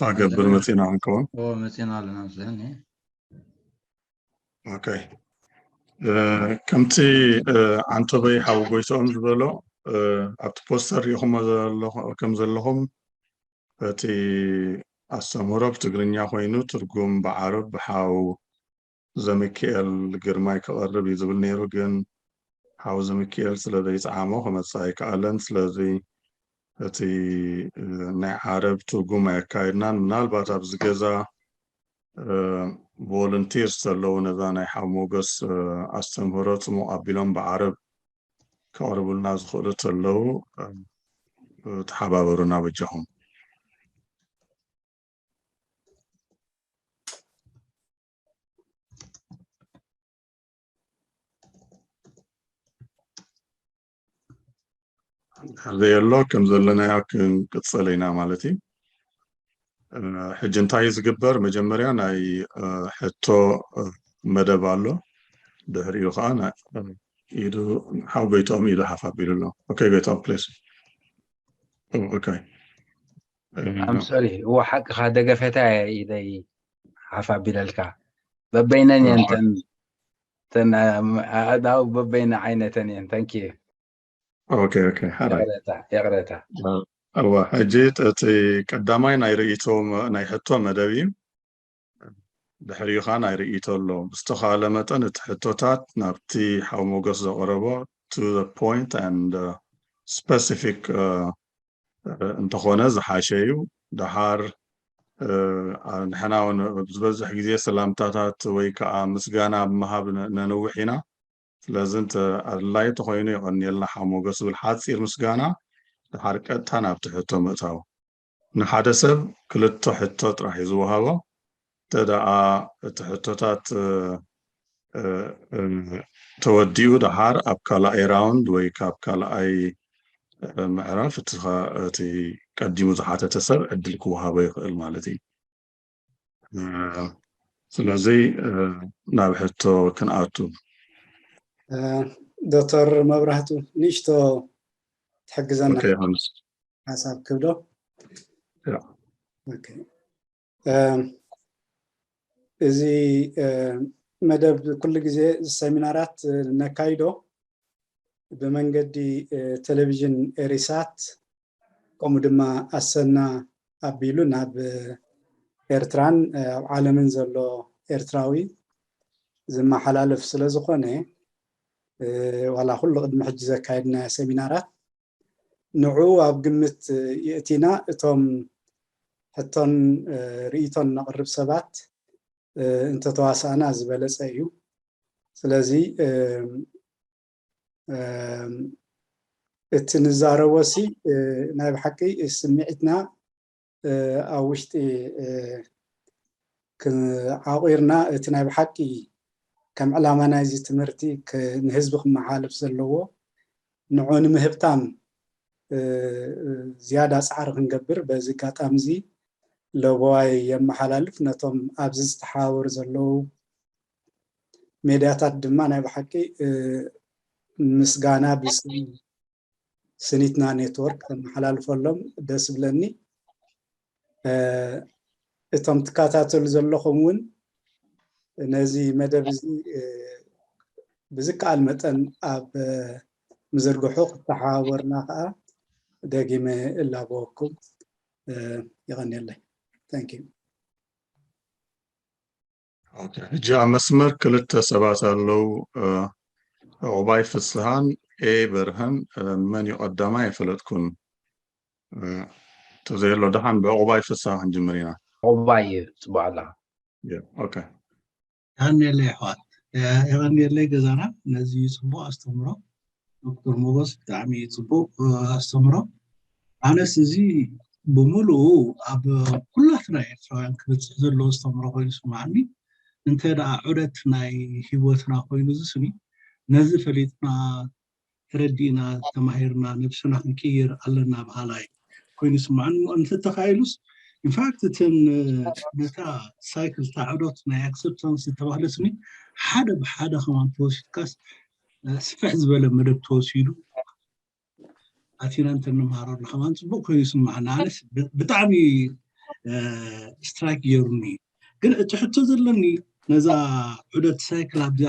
ታገብር መፂና እንከውን ኦ መፂና ኣለና መስለኒ። ኦኬ። እ፣ ከምቲ እ፣ ዓንቶበይ ሓው ጎይትኦም ዝበሎ እ፣ ኣብቲ ፖስተር ሪኢኹሞ ዘለኹ- ከም ዘለኹም እቲ ኣስተምህሮ ብትግርኛ ኮይኑ ትርጉም ብዓረብ ብሓው ዘሚካኤል ግርማይ ክቐርብ እዩ ዝብል ነይሩ፣ ግን ሓው ዘሚካኤል ስለ ዘይፀዓሞ ክመፅእ ኣይከኣለን። ስለዚ እቲ እ፣ ናይ ዓረብ ትርጉም ኣየካየድናን። ምናልባት ኣብዚ ገዛ እ፣ ቮለንቲርስ ዘለዉ ነዛ ናይ ሓው ሞገስ እ፣ ኣስተምህሮ ፅሙቕ ኣቢሎም ብዓረብ ከቕርቡልና ዝኽእሉ ተለዉ እ፣ ተሓባበሩና በጃኹም። እንድሕር ዘየሎ ከም ዘለናዮ ክንቅፅል ኢና ማለት እዩ። እ፣ ሕጂ እንታይ እዩ ዝግበር? መጀመርያ ናይ እ፣ ሕቶ እ፣ መደብ ኣሎ። ድሕሪኡ ከዓ ናይ- እ፣ ኢዱ ሓው ጎይትኦም ኢዱ ሓፍ ኣቢሉ ኣሎ። ኦኬ ጎይትኦም ፕሊስ። ኦኬ። እ፣ I'm sorry እዎ ሓቅኻ ደገፈታ ኢደይ ሓፍ ኣቢለልካ በበይነን እየን ተን ተን ኣእዳው በበይነ ዓይነተን እየን thank you ኦኬ ኦኬ ሓራይ ይቕረታ ይቕረታ እዋ ሕጂ እቲ ቀዳማይ ናይ ርእይቶ ናይ ሕቶ መደብ እዩ። ድሕሪኡ ከዓ ናይ ርእይቶ ኣሎ። ብዝተኻለ መጠን እቲ ሕቶታት ናብቲ ሓው ሞገስ ዘቕረቦ to the point and specific እንተኾነ ዝሓሸ እዩ። ደሓር ንሕና እውን ዝበዝሕ ግዜ ሰላምታታት ወይ ከዓ ምስጋና ኣብ ምሃብ ነንውሕ ኢና። ስለዚ እንተ ኣድላይ ተኾይኑ የቐንየልና ሓው ሞገስ ዝብል ሓፂር ምስጋና ድሓር ቀጥታ ናብቲ ሕቶ ምእታው። ንሓደ ሰብ ክልተ ሕቶ ጥራሕ እዩ ዝወሃቦ። እንተ ደኣ እቲ ሕቶታት ተወዲኡ ደሓር ኣብ ካልኣይ ራውንድ ወይ ካብ ካልኣይ ምዕራፍ እቲ ቀዲሙ ዝሓተተ ሰብ ዕድል ክወሃቦ ይኽእል ማለት እዩ። ስለዚ ናብ ሕቶ ክንኣቱ። ዶክተር መብራህቱ ንእሽቶ ትሕግዘና ኦኬ፣ ዮሃንስ። ሓሳብ ክብዶ ያ። ኦኬ። እዚ መደብ ኩሉ ግዜ ሰሚናራት ነካይዶ ብመንገዲ ቴሌቪዥን ኤሪሳት ከምኡ ድማ ኣሰና ኣቢሉ ናብ ኤርትራን ኣብ ዓለምን ዘሎ ኤርትራዊ ዝመሓላለፍ ስለ ዝኾነ ዋላ ኩሉ ቅድሚ ሕጂ ዘካየድናዮ ሰሚናራት ንዑ ኣብ ግምት የእቲና እቶም ሕቶን ርእይቶን ነቕርብ ሰባት እንተተዋሳእና ዝበለፀ እዩ። ስለዚ እቲ ንዛረቦ ሲ ናይ ብሓቂ ስምዒትና ኣብ ውሽጢ ዓቑርና እቲ ናይ ብሓቂ ከም ዕላማ ናይዚ ትምህርቲ ንህዝቢ ክመሓለፍ ዘለዎ ንዑ ንምህብታም ዝያዳ ፃዕሪ ክንገብር በዚ ኣጋጣሚ እዚ ለበዋይ የመሓላልፍ። ነቶም ኣብዚ ዝተሓባበሩ ዘለዉ ሜድያታት ድማ ናይ ብሓቂ ምስጋና ብስኒትና ኔትወርክ ተመሓላልፈሎም ደስ ብለኒ። እቶም ትከታተሉ ዘለኹም እውን ነዚ መደብ እዚ ብዝከኣል መጠን ኣብ ምዝርግሑ ክተሓባበርና ከዓ ደጊመ እላበወኩም። የቐንየለይ። Thank you። ኦኬ፣ ሕጂ ኣብ መስመር ክልተ ሰባት ኣለዉ። ዕቑባይ ፍስሃን ኤ በርሀን። መን እዩ ቀዳማይ ኣይፈለጥኩን። እንተዘየሎ ደሓን ብዕቑባይ ፍስሃ ክንጅምር ኢና። ዕቑባይ እዩ ፅቡቅ ኣለካ። ኦኬ። የቐንየለይ ኣሕዋት፣ የቐንየለይ ገዛና ነዚ ፅቡቅ ኣስተምሮ። ዶክተር ሞጎስ ብጣዕሚ ፅቡቅ ኣስተምሮ። ኣነስ እዚ ብምሉኡ ኣብ ኩላትና ኤርትራውያን ክበፅሕ ዘለዎ ኣስተምሮ ኮይኑ ይስማዓኒ። እንተ ደኣ ዑደት ናይ ህይወትና ኮይኑ ዝስኒ ነዚ ፈሊጥና ተረዲእና ተማሂርና ነብስና ክንቅይር ኣለና በሃላይ ኮይኑ ይስማዓኒ። እንተተኻኢሉስ ኢንፋክት እተን ነታ ሳይክል እታ ዕዶት ናይ ኣክሰፕታንስ ዝተባህለትኒ ሓደ ብሓደ ከማን ተወሲድካስ ስፍሕ ዝበለ መደብ ተወሲዱ ኣቲና እንተንመሃረሉ ከማን ፅቡቅ ኮይኑ ይስማዓና። ኣነስ ብጣዕሚ ስትራይክ ገይሩኒ። ግን እቲ ሕቶ ዘለኒ ነዛ ዑደት ሳይክል ኣብዛ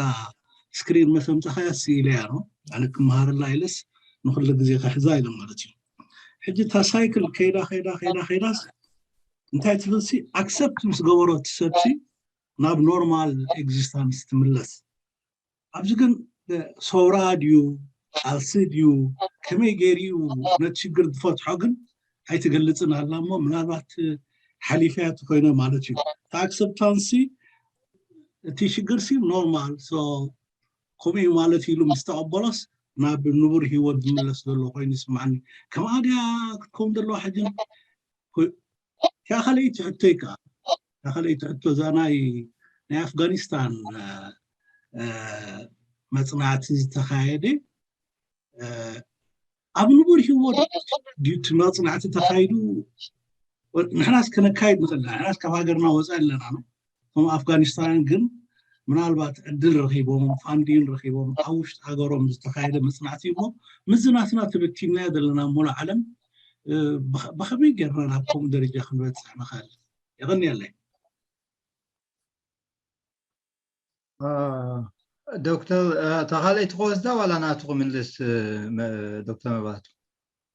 ስክሪን መሰምፀኻያ ስኢለያ ነው ኣነ ክመሃረላ ኢለስ ንኩሉ ግዜ ከሕዛ ኢለ ማለት እዩ። ሕጂ እታ ሳይክል ከይዳ ከይዳ ከይዳ ከይዳስ እንታይ ትብልሲ ኣክሰፕት ምስ ገበሮ እቲ ሰብሲ ናብ ኖርማል ኤግዚስታንስ ትምለስ። ኣብዚ ግን ሰውራ ድዩ ቃልሲ ድዩ ከመይ ገይሩ እዩ ነቲ ሽግር ዝፈትሖ ግን ኣይትገልፅን ኣላ እሞ ምናልባት ሓሊፍያ ትኮይነ ማለት እዩ። እቲ ኣክሰፕታንሲ እቲ ሽግር ሲ ኖርማል ከምኡ እዩ ማለት ኢሉ ምስ ተቐበሎስ ናብ ንቡር ህይወት ዝምለስ ዘሎ ኮይኑ ይስማዓኒ። ከምኣ ድያ ክትከውን ዘለዋ ሕጂ? እታ ካልኣይቲ ሕቶይ ከዓ እታ ካልኣይቲ ሕቶ እዛ ናይ ናይ ኣፍጋኒስታን መፅናዕቲ ዝተካየደ ኣብ ንቡር ህይወት ድዩ እቲ መፅናዕቲ ተካይዱ? ንሕናስ ከነካይድ ንኽእል ኢና። ንሕናስ ካብ ሃገርና ወፃኢ ኣለና። እቶም ኣፍጋኒስታን ግን ምናልባት ዕድል ረኪቦም ፋንዲን ረኪቦም ኣብ ውሽጢ ሃገሮም ዝተካየደ መፅናዕቲ እሞ ምዚ ናትና ተበቲንናዮ ዘለና ሙሉ ዓለም ብኸመይ ጌርና ናብ ከምኡ ደረጃ ክንበፅሕ ንኽእል? የቐንየለይ። ዶክተር፣ እታ ካልኣይቲ ክወስዳ ዋላ ናቱ ክምልስ? ዶክተር መብራህቱ?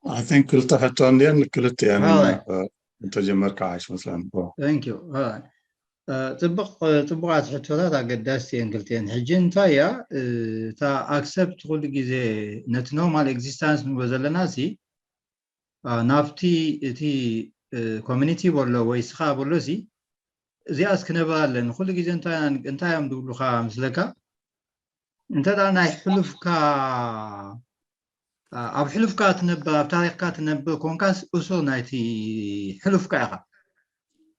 I think ክልተ ሕቶ እንድየን ክልተ እየን። እንተጀመርካ ሓይሽ መስለን። ጽቡቅ ጽቡቃት ሕቶታት ኣገዳስቲ እየን ክልተን። ሕጂ እንታይ እያ እታ ኣክሰፕት ኩሉ ግዜ ነቲ ኖርማል ኤግዚስታንስ ንብሎ ዘለና ሲ ናብቲ እቲ ኮሚኒቲ በሎ ወይ ስኻ በሎ ሲ እዚኣስ ክነብር ኣለኒ ኩሉ ግዜ እንታይ እዮም ዝብሉካ ምስለካ እንተ ናይ ሕሉፍካ ኣብ ሕሉፍካ ትነብር ኣብ ታሪክካ ትነብር ኮንካስ እሱር ናይቲ ሕሉፍካ ኢኻ።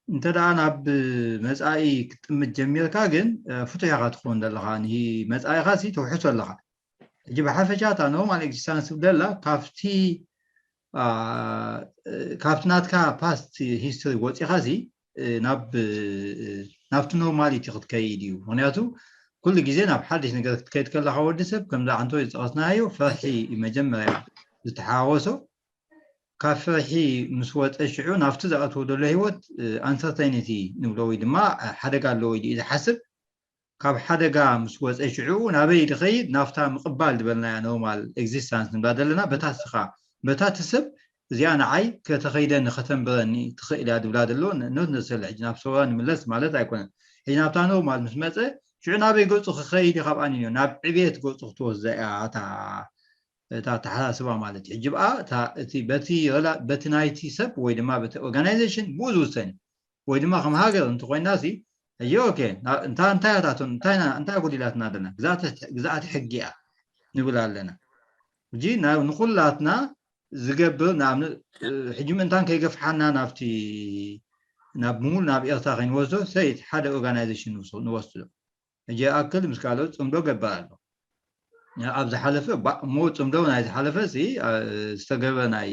እንተ ደኣ ናብ መጻኢ ክትጥምት ጀሚርካ ግን ፍቱሕ ኢኻ ትኸውን ዘለኻ። ንሂ መጻኢኻ ሲ ተውሕሶ ኣለኻ። ሕጂ ብሓፈሻ እታ ኖርማል ኤግዚስታንስ ትብል ዘላ ካብቲ ካብቲ ናትካ ፓስት ሂስትሪ ወፂኻ ሲ ናብ ናብቲ ኖርማሊቲ ክትከይድ እዩ። ምክንያቱ ኩሉ ግዜ ናብ ሓድሽ ነገር ክትከይድ ከለካ ወዲ ሰብ ከምዛ ዓንቶ ዝጠቀስናዮ ፍርሒ እዩ መጀመርያ ዝተሓዋወሶ። ካብ ፍርሒ ምስ ወፀ ሽዑ ናብቲ ዝኣትዎ ዘሎ ህይወት ኣንሰርተይኒቲ ንብሎ ወይ ድማ ሓደጋ ኣለዎ ኢሉ እዩ ዝሓስብ። ካብ ሓደጋ ምስ ወፀ ሽዑ ናበይ ድኸይድ ናብታ ምቕባል ዝበልናያ ኖርማል ኤግዚስታንስ ንብላ ዘለና በታ ስኻ በታ ትስብ እዚኣ ንዓይ ከተኸይደኒ ከተንብረኒ ትኽእል እያ ድብላ ዘሎ። ነሰለ ሕጂ ናብ ሰውራ ንምለስ ማለት ኣይኮነን። ሕጂ ናብታ ኖርማል ምስ መፀ ሽዑ ናበይ ገፁ ክኸይድ እዩ? ካብ ኣንዮ ናብ ዕቤት ገፁ ክትወስደ እያ እታ ኣተሓሳስባ ማለት እዩ። ሕጂ ብኣ እቲ በቲ ናይቲ ሰብ ወይ ድማ በቲ ኦርጋናይዜሽን ብኡ ዝውሰን እዩ። ወይ ድማ ከም ሃገር እንተኮይና ሲ ሕጂ ኦኬ እንታይ እንታይ ኣታቱን እንታይ እንታይ ጎዲላትና ኣለና ግዛእቲ ሕጊ እያ ንብል ኣለና። ሕጂ ንኩላትና ዝገብር ንኣብነት ሕጂ ምእንታን ከይገፍሓና ናብቲ ናብ ምሙል ናብ ኤርትራ ከይንወስዶ ሰይት ሓደ ኦርጋናይዜሽን ንወስዶ። ሕጂ ኣክል ምስ ካልኦት ፅምዶ ገበር ኣሎ። ኣብ ዝሓለፈ እሞ ፅምዶ ናይ ዝሓለፈ ዝተገበ ናይ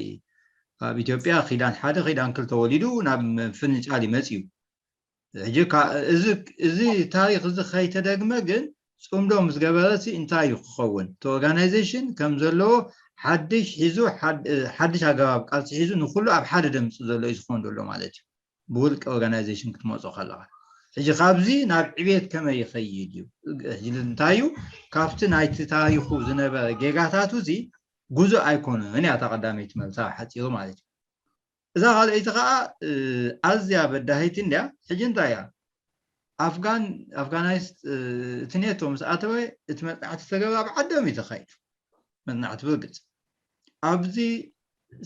ኣብ ኢትዮጵያ ኪዳን ሓደ ኪዳን ክልተ ወሊዱ ናብ ምፍንጫል ይመፅ እዩ። ሕጂ እዚ ታሪክ እዚ ከይተደግመ ግን ፅምዶ ምስ ገበረ ሲ እንታይ እዩ ክኸውን? እቲ ኦርጋናይዜሽን ከም ዘለዎ ሓድሽ ሒዙ ሓድሽ ኣገባብ ቃልሲ ሒዙ ንኩሉ ኣብ ሓደ ደምፅ ዘሎ እዩ ዝኸውን ዘሎ ማለት እዩ። ብውልቂ ኦርጋናይዜሽን ክትመፆ ከለካ ሕጂ ካብዚ ናብ ዕቤት ከመይ ይኸይድ እዩ? እንታይ እዩ ካብቲ ናይቲ ታሪኩ ዝነበረ ጌጋታቱ እዚ ጉዞ ኣይኮነን እያ እታ ቀዳመይቲ መልሳ ሓፂሩ ማለት እዩ። እዛ ካልኣይቲ ከዓ ኣዝያ በዳሂቲ እንድያ። ሕጂ እንታይ እያ ኣፍጋን ኣፍጋናይስ እቲ ኔቶ ምስ ኣተወ እቲ መፅናዕቲ ዝተገብረ ኣብ ዓዶም እዩ ተካይዱ። መፅናዕቲ ብርግፅ ኣብዚ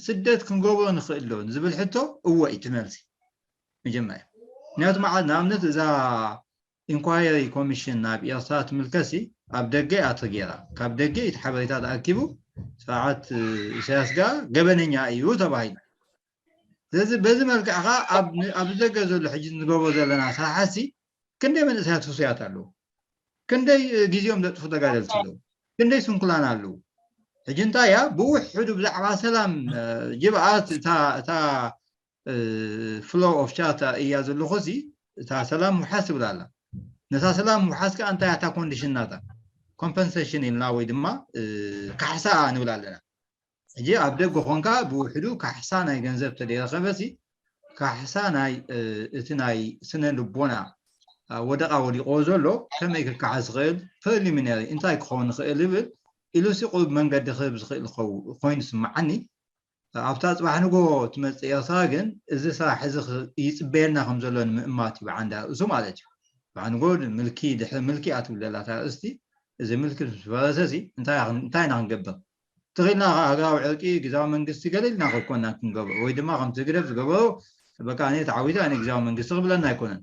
ስደት ክንገብሮ ንኽእል ዶ ዝብል ሕቶ እወ እዩ እቲ መልሲ። መጀመርያ ምክንያቱ መዓል ንኣብነት እዛ ኢንኳየሪ ኮሚሽን ናብ ኤርትራ ትምልከሲ ኣብ ደገ እያ ተገይራ። ካብ ደገ እቲ ሓበሬታ ተኣኪቡ ስርዓት ኢሳያስ ጋር ገበነኛ እዩ ተባሂሉ። ስለዚ በዚ መልክዕ ከዓ ኣብ ደገ ዘሎ ሕጂ ንገብሮ ዘለና ስራሓሲ ክንደይ መንእሰያት ህሱያት ኣለዉ፣ ክንደይ ግዜኦም ዘጥፉ ተጋደልቲ ኣለዉ፣ ክንደይ ስንኩላን ኣለዉ። ሕጂ እንታይ እያ ብውሕዱ ብዛዕባ ሰላም ጅብኣት እታ ፍሎ ኦፍ ቻርተር እያ ዘለኹ ሲ እታ ሰላም ውሓስ ትብል ኣላ። ነታ ሰላም ውሓስ ከዓ እንታይ እታ ኮንዲሽን ናታ ኮምፐንሴሽን ኢልና ወይ ድማ ካሕሳ ንብል ኣለና። ሕጂ ኣብ ደገ ኮንካ ብውሕዱ ካሕሳ ናይ ገንዘብ ተደይረኸበ ሲ ካሕሳ ናይ እቲ ናይ ስነ ልቦና ወደቓ ወዲቕዎ ዘሎ ከመይ ክከሓስ ዝኽእል፣ ፕሪሊሚናሪ እንታይ ክኸውን ይኽእል ይብል ኢሉ ሲ ቁሩብ መንገዲ ክህብ ዝኽእል ኮይኑ ስምዓኒ። ኣብታ ጽባሕ ንጎ ትመጽእ ኤርትራ ግን እዚ ስራሕ እዚ ይጽበየና ከም ዘሎ ንምእማት እዩ ብዓንዳ ርእሱ ማለት እዩ። ጽባሕ ንጎ ምልኪ ድሕሪ ምልኪ እያ ትብል ዘላ እታ ርእስቲ። እዚ ምልኪ ምስ ፈረሰ ሲ እንታይ ኢና ክንገብር? ትኽኢልና ሃገራዊ ዕርቂ ግዛዊ መንግስቲ ገለ ኢልና ክኮና ክንገብሮ ወይ ድማ ከምቲ ህግደፍ ዝገበሩ በቃ እኔ ተዓዊተ ኣነ ግዛዊ መንግስቲ ክብለና ኣይኮነን።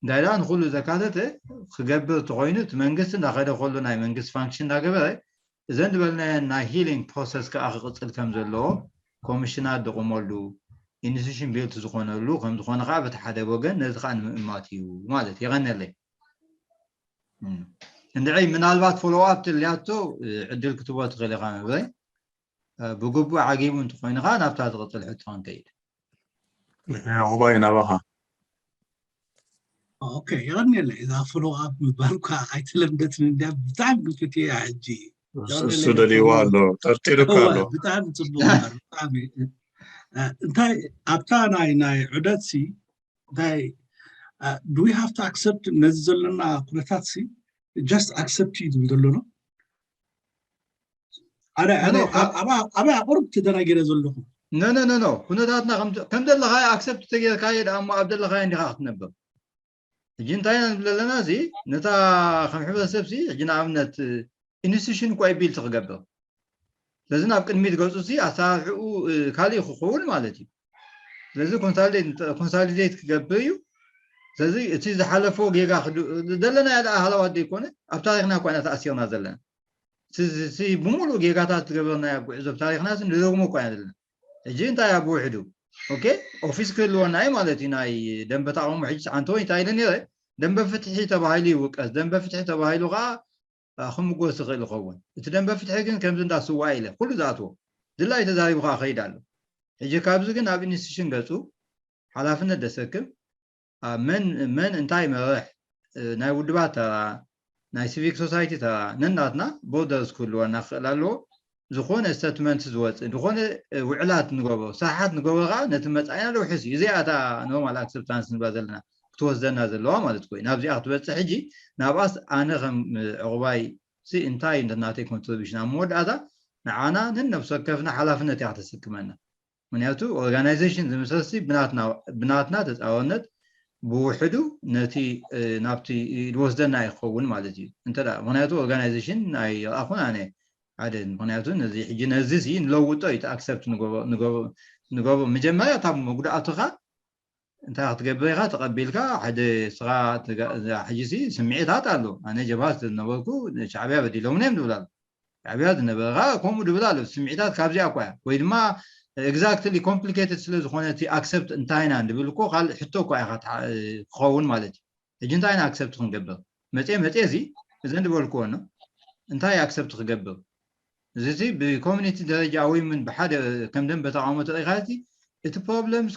እንታይ ደኣ ንኩሉ ዘካተተ ክገብር እንተኮይኑ እቲ መንግስቲ እንዳኸደ ከሎ ናይ መንግስቲ ፋንክሽን እንዳገበረ እዘን ዝበልናየን ናይ ሂሊንግ ፕሮሰስ ከዓ ክቅፅል ከም ዘለዎ ኮሚሽናት ዝቆመሉ ኢንስቲቱሽን ቢልት ዝኾነሉ ከም ዝኾነ ከዓ በቲ ሓደ ወገን ነዚ ከዓ ንምእማት እዩ ማለት የቀነለይ። እንድዒ ምናልባት ፎሎው ኣፕ ትልያቶ ዕድል ክትቦ ትኽእል ኢኻ መብረይ ብግቡእ ዓጊቡ እንተኮይኑ ከዓ ናብታ ዝቕፅል ሕቶ ክንከይድ። ዕቑባይ ናባኻ። ኦኬ የቐንየለ እዛ ፎሎው ኣፕ ምባል እኳ ኣይተለምደትን እንዲያ ብጣዕሚ ግልፍት እያ ሕጂ። እሱ ደልይዋ ኣሎ ጠርጢሩ እኳ ኣሎ። ብጣዕሚ ፅቡቅ እምበር ብጣዕሚ እንታይ ኣብታ ናይ ናይ ዑደት ሲ እንታይ do we have to accept ነዚ ዘለና ኩነታት ሲ just accept እዩ ዝብል ዘሎ ነው። ኣነ ኣነ ኣበይ ኣቁርብ ተደናጊረ ዘለኹ። ኖ ኖ ኖ ኖ ኩነታትና ከም ከም ዘለኻ ኣክሰፕት ተጌርካዮ ደኣ እሞ ኣብ ዘለኻዮ እንዲኻ ክትነብር። ሕጂ እንታይ ኢና ንብል ኣለና እዚ ነታ ከም ሕብረተሰብ ሲ ሕጂ ንኣብነት ኢንስቲቱሽን እኳ ቢልት ክገብር ስለዚ ናብ ቅድሚት ገፁ ሲ ኣሰራርሕኡ ካልእ ክኸውን ማለት እዩ። ስለዚ ኮንሳሊዴት ክገብር እዩ። ስለዚ እቲ ዝሓለፎ ጌጋ ዘለና ያለ ኣህላዋት ዘይኮነ ኣብ ታሪክና እኳ ኢና ተኣሲርና ዘለና። እቲ ብሙሉእ ጌጋታት ዝገበርናዮ ኣብ ጉዕዞ ብታሪክና ሲ ንደግሞ እኳ ኢና ዘለና። ሕጂ እንታይ ኣብ ውሕዱ ኦኬ ኦፊስ ክህልወና እዩ ማለት እዩ። ናይ ደንበ ተቃውሞ ሕጂ ሰዓንተ ወይ እንታይ ኢለ ነይረ ደንበ ፍትሒ ተባሂሉ ይውቀስ። ደንበ ፍትሒ ተባሂሉ ከዓ ክምጎስ ይኽእል ይኸውን። እቲ ደንበ ፍትሒ ግን ከምዚ እንዳ ስዋ ኢለ ኩሉ ዝኣትዎ ድላይ ተዛሪቡ ከዓ ከይድ ኣሎ። ሕጂ ካብዚ ግን ኣብ ኢንስቲቱሽን ገፁ ሓላፍነት ደሰክም መን መን እንታይ መርሕ ናይ ውድባት ተራ ናይ ሲቪክ ሶሳይቲ ተራ ነናትና ቦርደርስ ክህልወና ክኽእል ኣለዎ። ዝኾነ ስተትመንት ዝወፅእ ዝኾነ ውዕላት ንገብሮ ስራሓት ንገብሮ ከዓ ነቲ መፃኢና ደውሕስ እዩ። እዚኣ እታ ኖርማል ኣክሰፕታንስ ንብላ ዘለና ክትወስደና ዘለዋ ማለት ኮይ ናብዚኣ ክትበፅሕ ሕጂ ናብኣስ ኣነ ከም ዕቑባይ ሲ እንታይ እንደ ናተይ ኮንትሪቢሽን ኣብ መወዳእታ ንዓና ነነብሲ ወከፍና ሓላፍነት እያ ከተሰክመና። ምክንያቱ ኦርጋናይዜሽን ዝምሰልሲ ብናትና ተፃዋነት ብውሕዱ ነቲ ናብቲ ዝወስደና ይኸውን ማለት እዩ። እንተ ምክንያቱ ኦርጋናይዜሽን ኣይረኣኹን ኣነ ሓደ ምክንያቱ ነዚ ሕጂ ነዚ ሲ ንለውጦ እዩ ኣክሰፕት ንገብሮ መጀመርያ እታ መጉዳእትኻ እንታይ ክትገብር ኢኻ ተቐቢልካ ሓደ ስኻ ሕጂ ሲ ስምዒታት ኣሎ ኣነ ጀብሃ ስለዝነበርኩ ሻዕብያ በዲሎም እዮም ዝብል ኣሎ ሻዕብያ ዝነበረ ከዓ ከምኡ ድብል ኣሎ ስምዒታት ካብዚኣ እኳ እያ ወይ ድማ ኤግዛክትሊ ኮምፕሊኬትድ ስለ ዝኾነ እቲ ኣክሰፕት እንታይ ኢና ንብል እኮ ካልእ ሕቶ እኳ ኢኻ ክኸውን ማለት እዩ ሕጂ እንታይ ኢና ኣክሰፕት ክንገብር መፅየ መፅየ እዚ እዘን ዝበልክዎ ኖ እንታይ ኣክሰፕት ክገብር እዚ ብኮሚኒቲ ደረጃ ወይ ምን ብሓደ ከም ደንበ ተቃውሞ ተሪኢኻ እቲ problems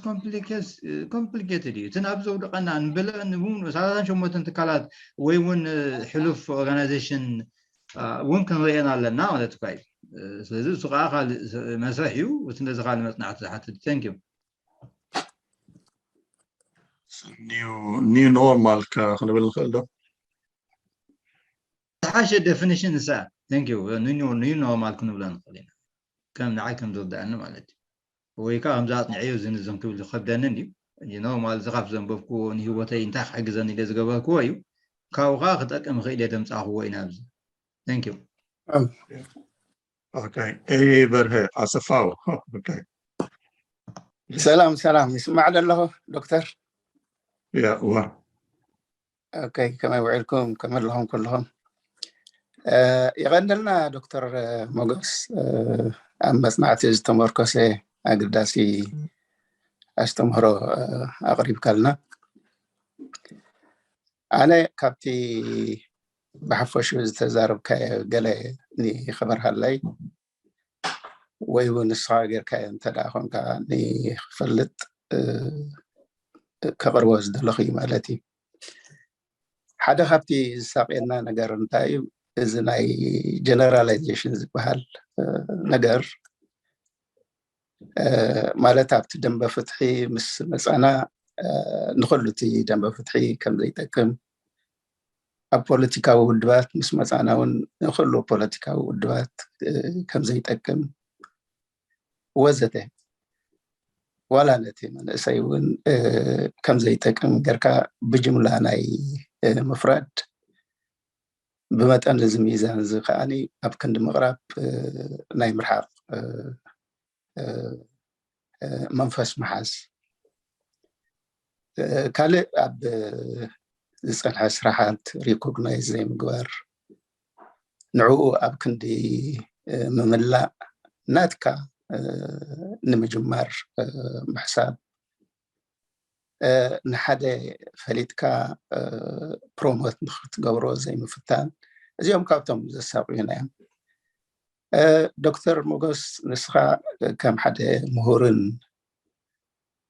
complicated እዩ እቲ ናብ ዘውድቀና ንበለቀ ንሙሉ ሰላሳን ሸሞንተን ትካላት ወይ እውን ሕሉፍ ኦርጋናይዜሽን እውን ክንርእየን ኣለና ማለት እኳ እዩ ስለዚ እሱ ከዓ ካልእ መስርሕ እዩ እቲ ነዚ ካልእ መፅናዕቲ ዝሓትት thank you new normal ክንብል ንኽእል ዶ ዝሓሸ definition ንሳ thank you new normal ክንብሎ ንኽእል ኢና ከም ንዓይ ከም ዝርዳእኒ ማለት እዩ ወይ ከዓ ከምዚ ኣፅንዐዮ ዝንዝም ክብል ዝከብደኒ እንድዩ normal እዚ ካብ ዘንበብክዎ ንህይወተይ እንታይ ክሕግዘኒ ኢለ ዝገበርክዎ እዩ ካብኡ ከዓ ክጠቅም ይኽእል እየ ደምፃኽዎ ኢና ኣብዚ thank you okay ኤ በርሀ ኣሰፋው okay ሰላም ሰላም ይስማዕ ዶ ኣለኹ ዶክተር yeah እዋ okay ከመይ ውዒልኩም ከመይ ኣለኹም ኩልኹም የቐንደልና ዶክተር ሞገስ ኣብ መፅናዕቲ ዝተመርኮሰ ኣገዳሲ ኣስተምህሮ ኣቕሪብካልና ኣነ ካብቲ ብሓፈሹ ዝተዛረብካዮ ገለ ንኸበርሃለይ ወይ እውን ንስኻ ጌርካዮ እንተ ደኣ ኮንካ ንክፈልጥ ከቕርቦ ዝደለኹ እዩ ማለት እዩ ሓደ ካብቲ ዝሳቅየና ነገር እንታይ እዩ እዚ ናይ ጀነራላይዜሽን ዝበሃል ነገር ማለት ኣብቲ ደንበ ፍትሒ ምስ መፃና ንኩሉ እቲ ደንበ ፍትሒ ከም ዘይጠቅም፣ ኣብ ፖለቲካዊ ውድባት ምስ መፃና እውን ንኩሉ ፖለቲካዊ ውድባት ከም ዘይጠቅም ወዘተ፣ ዋላ ነቲ መንእሰይ እውን ከም ዘይጠቅም ጌርካ ብጅምላ ናይ ምፍራድ፣ ብመጠን እዚ ሚዛን እዚ ከዓኒ ኣብ ክንዲ ምቕራብ ናይ ምርሓቕ መንፈስ ምሓዝ። ካልእ ኣብ ዝፀንሐ ስራሓት ሪኮግናይዝ ዘይምግባር፣ ንዕኡ ኣብ ክንዲ ምምላእ ናትካ ንምጅማር ምሕሳብ፣ ንሓደ ፈሊጥካ ፕሮሞት ንክትገብሮ ዘይምፍታን፣ እዚኦም ካብቶም ዘሳቕዩና እዮም። ዶክተር ሞጎስ፣ ንስኻ ከም ሓደ ምሁርን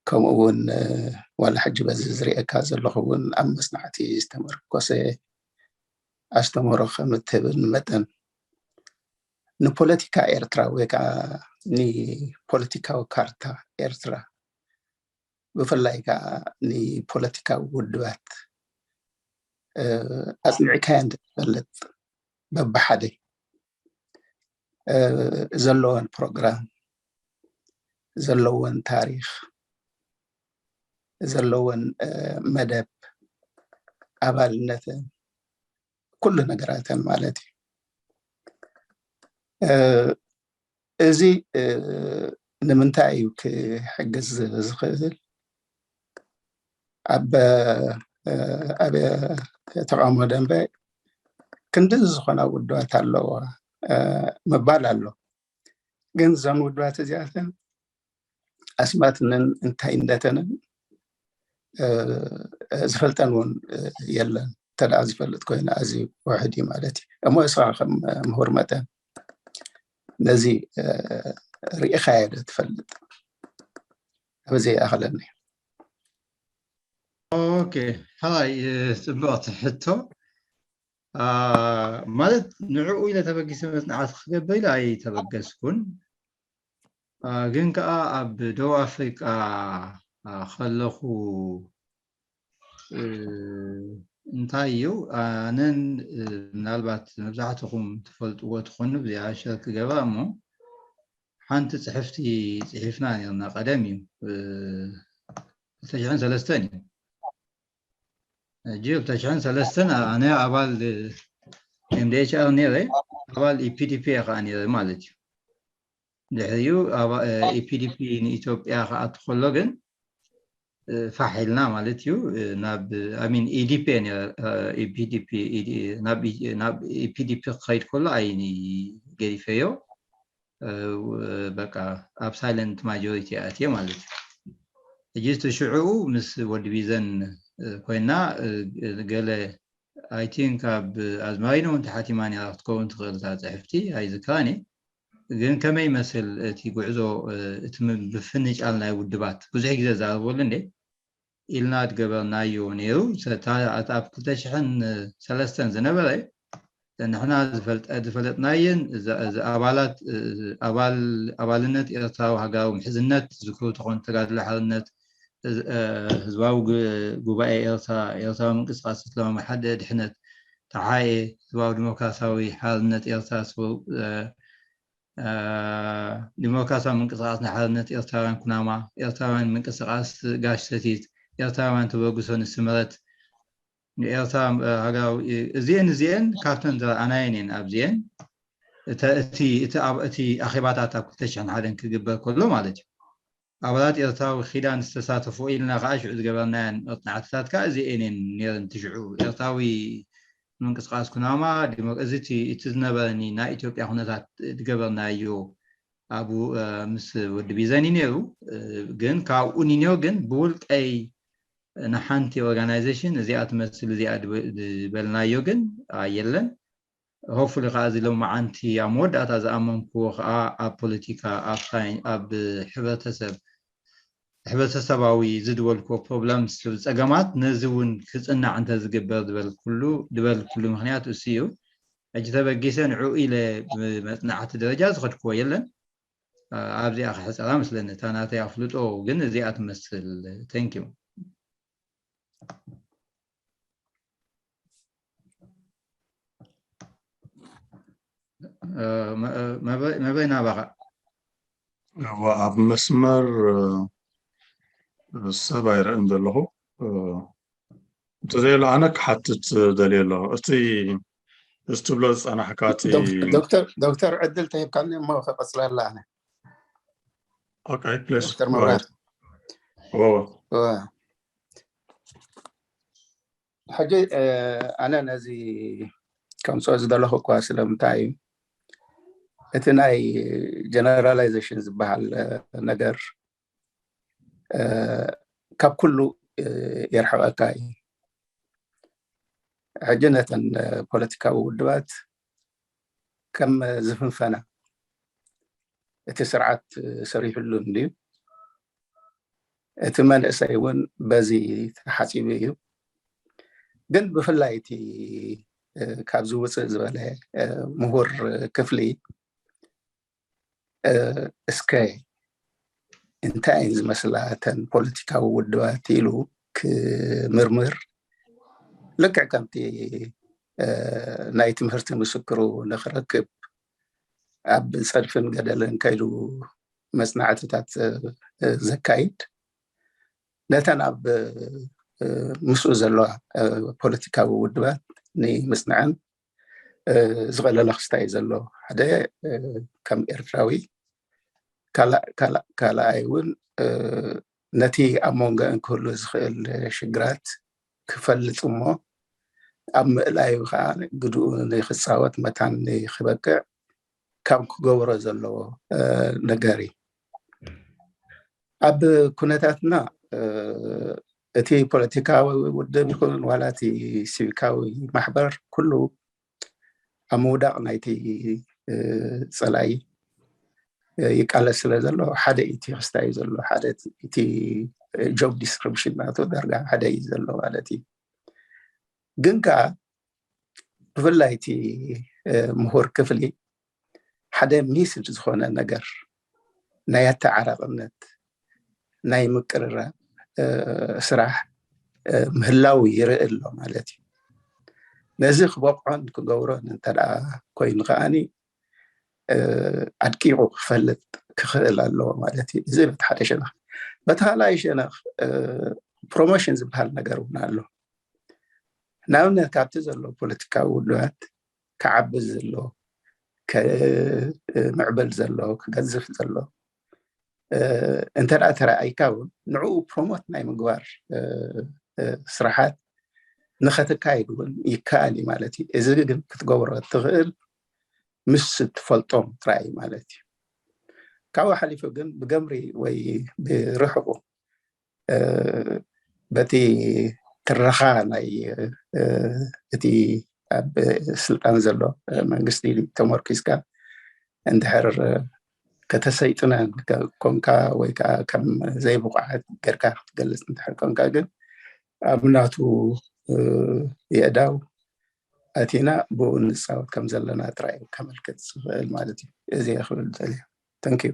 ከምኡ እውን ዋላ ሕጂ በዚ ዝርእየካ ዘለኹ እውን ኣብ መጽናዕቲ ዝተመርኮሰ ኣስተምህሮ ከም እትህብን መጠን፣ ንፖለቲካ ኤርትራ ወይ ከዓ ንፖለቲካዊ ካርታ ኤርትራ፣ ብፍላይ ከዓ ንፖለቲካዊ ውድባት ኣጽኒዕካዮ እንተትፈልጥ፣ በብሓደ ዘለወን ፕሮግራም፣ ዘለወን ታሪኽ፣ ዘለወን መደብ፣ ኣባልነተን፣ ኩሉ ነገራተን ማለት እዩ። እዚ ንምንታይ እዩ ክሕግዝ ዝኽእል? ኣብ ኣብ ተቃውሞ ደንበ ክንዲ ዝኾና ውድባት ኣለዋ ምባል ኣሎ። ግን እዘን ውድባት እዚኣተን ኣስማትንን እንታይነተንን ዝፈልጠን እውን የለን። እንተ ደኣ ዝፈልጥ ኮይኑ ኣዝዩ ውሑድ እዩ ማለት እዩ። እሞ ንስኻ ከም ምሁር መጠን ነዚ ርኢኻዮ ዶ ትፈልጥ? ኣብዚ ይኣኽለኒ። ኦኬ፣ ሕራይ፣ ጽብቕቲ ሕቶ። ማለት ንዕኡ ኢለ ተበጊሰ መጽናዕቲ ክገብር ኢለ ኣይተበገስኩን። ግን ከኣ ኣብ ደቡብ ኣፍሪቃ ከለኹ እንታይ እዩ፣ ኣነን ምናልባት መብዛሕትኹም ትፈልጥዎ ትኾኑ፣ ብዚኣ ሸር ክገብራ እሞ፣ ሓንቲ ጽሕፍቲ ጽሒፍና ነርና። ቀደም እዩ፣ ክልተ ሽሕን ሰለስተን እዩ። ሕጂ ክልተ ሽሕን ሰለስተን ኣነ ኣባል M D H R ነይረ፣ ኣባል E P D P እየ ከዓ ነይረ ማለት እዩ። ድሕሪኡ E P D P ንኢትዮጵያ ክኣቱ ከሎ ግን ፋሕ ኢልና ማለት እዩ። ናብ I mean E D P እየ ነይረ፣ E P D P፣ ናብ E P D P ክኸይድ ከሎ ኣይ ገዲፈዮ። በቃ ኣብ ሳይለንት ማጆሪቲ ኣትየ ማለት እዩ። ሕጂ እቲ ሽዑኡ ምስ ወዲ ቢዘን ኮይና፣ ገለ I think ኣብ ኣዝማሪኖ እውን ተሓቲማ ነይራ ክትከውን ትኽእል እታ ጽሕፍቲ፣ ኣይዝክራን እየ። ግን ከመይ ይመስል እቲ ጉዕዞ፣ እቲ ምፍንጫል ናይ ውድባት? ብዙሕ ግዜ ዛረበሉ እንዴ ኢልና ዝገበርናዮ ነይሩ። እታ ኣብ ክልተ ሽሕን ሰለስተን ዝነበረ ንሕና ዝፈለጥናየን ኣባላት፣ ኣባልነት ኤርትራዊ ሃገራዊ ምሕዝነት ዝክሩ ተኾኑ፣ ተጋድሎ ሓርነት፣ ህዝባዊ ጉባኤ ኤርትራ፣ ኤርትራዊ ምንቅስቃስ እስላማዊ ሓደ ድሕነት፣ ተሓኤ፣ ህዝባዊ ዲሞክራሲያዊ ሓርነት ኤርትራ፣ ዲሞክራሲያዊ ምንቅስቃስ ንሓርነት ኤርትራውያን ኩናማ፣ ኤርትራውያን ምንቅስቃስ ጋሽ ሰቲት፣ ኤርትራውያን ተበግሶ ንስምረት፣ ንኤርትራ ሃገራዊ፣ እዚኤን እዚኤን ካብተን ዝረኣናየን እየን። ኣብዚኤን እቲ ኣኼባታት ኣብ ክልተ ሽሕን ሓደን ክግበር ከሎ ማለት እዩ። ኣባላት ኤርትራዊ ኪዳን ዝተሳተፍዎ ኢልና ከዓ ሽዑ ዝገበርናየን መጽናዕትታት ከዓ እዚኤን እየን ነይረን። እቲ ሽዑ ኤርትራዊ ምንቅስቃስ ኩናማ፣ እዚ እቲ ዝነበረኒ ናይ ኢትዮጵያ ኩነታት ዝገበርናዮ ኣብኡ ምስ ወዲ ቢዘን እዩ ነይሩ። ግን ካብኡ ንንዮ ግን ብውልቀይ ንሓንቲ ኦርጋናይዜሽን እዚኣ ትመስል እዚኣ ዝበልናዮ ግን የለን። ሆፕፉሊ ከዓ እዚ ሎማዓንቲ ኣብ መወዳእታ ዝኣመንክዎ ከዓ ኣብ ፖለቲካ፣ ኣብ ሳይን፣ ኣብ ሕብረተሰብ፣ ሕብረተሰባዊ ዝድበልክዎ ፕሮብለምስ፣ ጸገማት፣ ነዚ እውን ክጽናዕ እንተዝግበር ዝበልኩሉ ድበልኩሉ ምክንያት እሱ እዩ። ሕጂ ተበጊሰ ንዕኡ ኢለ ብመጽናዕቲ ደረጃ ዝኸድክዎ የለን። ኣብዚኣ ክሕፀራ መስለኒ። እታ ናተይ ኣፍልጦ ግን እዚኣ ትመስል። Thank you። መበይ ናባኻ? እዋ ኣብ መስመር ሰብ ኣይርእን ዘለኹ። እንተዘየሎ ኣነ ክሓትት ደልየ ኣለኹ። እቲ እዚ ትብሎ ዝጸናሕካ እቲ ዶክተር ዕድል ተሂብካኒ እሞ ከቐፅለላ ኣነ። Okay, please. ዶክተር መብራት እወ ሕጂ ኣነ ነዚ ከምፅኦ ዝደለኹ እኳ ስለምንታይ እዩ እቲ ናይ ጀነራላይዜሽን ዝበሃል ነገር ካብ ኩሉ የርሕቐካ እዩ። ሕጂ ነተን ፖለቲካዊ ውድባት ከም ዝፍንፈና እቲ ስርዓት ሰሪሕሉ እንድዩ። እቲ መንእሰይ እውን በዚ ተሓፂቡ እዩ። ግን ብፍላይ እቲ ካብዚ ውፅእ ዝበለ ምሁር ክፍሊ እስከ እንታይ እየን ዝመስላ እተን ፖለቲካዊ ውድባት ኢሉ ክምርምር ልክዕ ከምቲ ናይ ትምህርቲ ምስክሩ ንክረክብ ኣብ ፀድፍን ገደልን ከይዱ መፅናዕትታት ዘካይድ ነተን ኣብ ምስኡ ዘለዋ ፖለቲካዊ ውድባት ንምፅናዕን ዝቐለለ ክስታይ ዘሎ ሓደ ከም ኤርትራዊ ካልኣይ እውን ነቲ ኣብ መንጎአን ክህሉ ዝኽእል ሽግራት ክፈልጥ እሞ ኣብ ምእላዩ ከዓ ግድኡ ንክፃወት መታን ንክበቅዕ ካብ ክገብሮ ዘለዎ ነገር እዩ። ኣብ ኩነታትና እቲ ፖለቲካዊ ውድብ ይኹን ዋላ እቲ ሲቪካዊ ማሕበር ኩሉ ኣብ ምውዳቕ ናይቲ ፀላኢ ይቃለስ ስለ ዘሎ ሓደ እቲ ክስታይ ዘሎ ሓደ እቲ job description ናቱ ዳርጋ ሓደ እዩ ዘሎ ማለት እዩ። ግን ከዓ ብፍላይ እቲ ምሁር ክፍሊ ሓደ ሚስድ ዝኾነ ነገር ናይ ኣተዓራቕነት ናይ ምቅርራብ ስራሕ ምህላው ይርኢ ኣሎ ማለት እዩ። ነዚ ክበቕዖን ክገብሮን እንተ ደኣ ኮይኑ ከዓኒ ኣድቂቑ ክፈልጥ ክኽእል ኣለዎ ማለት እዩ። እዚ በቲ ሓደ ሸነኽ። በቲ ካልኣይ ሸነኽ ፕሮሞሽን ዝበሃል ነገር እውን ኣሎ። ንኣብነት ካብቲ ዘሎ ፖለቲካዊ ውድባት ክዓቢ ዘሎ፣ ክምዕብል ዘሎ፣ ክገዝፍ ዘሎ እንተ ደኣ ተረኣይካ እውን ንዕኡ ፕሮሞት ናይ ምግባር ስራሓት ንኸተካይድ እውን ይከኣል እዩ ማለት እዩ። እዚ ግን ክትገብሮ እትኽእል ምስ እትፈልጦም ጥራይ ማለት እዩ። ካብኡ ሓሊፉ ግን ብገምሪ ወይ ብርሕቑ በቲ ትረኻ ናይ እቲ ኣብ ስልጣን ዘሎ መንግስቲ ተመርኪዝካ እንድሕር ከተሰይጥነ ኮንካ ወይ ከዓ ከም ዘይብቑዓት ጌርካ ክትገልፅ እንድሕር ኮንካ ግን ኣብ ናቱ የእዳው ኣቲና ብኡ ንፃወት ከም ዘለና ጥራይ ከመልክት ዝኽእል ማለት እዩ። እዚ ክብል ደልየ። Thank you።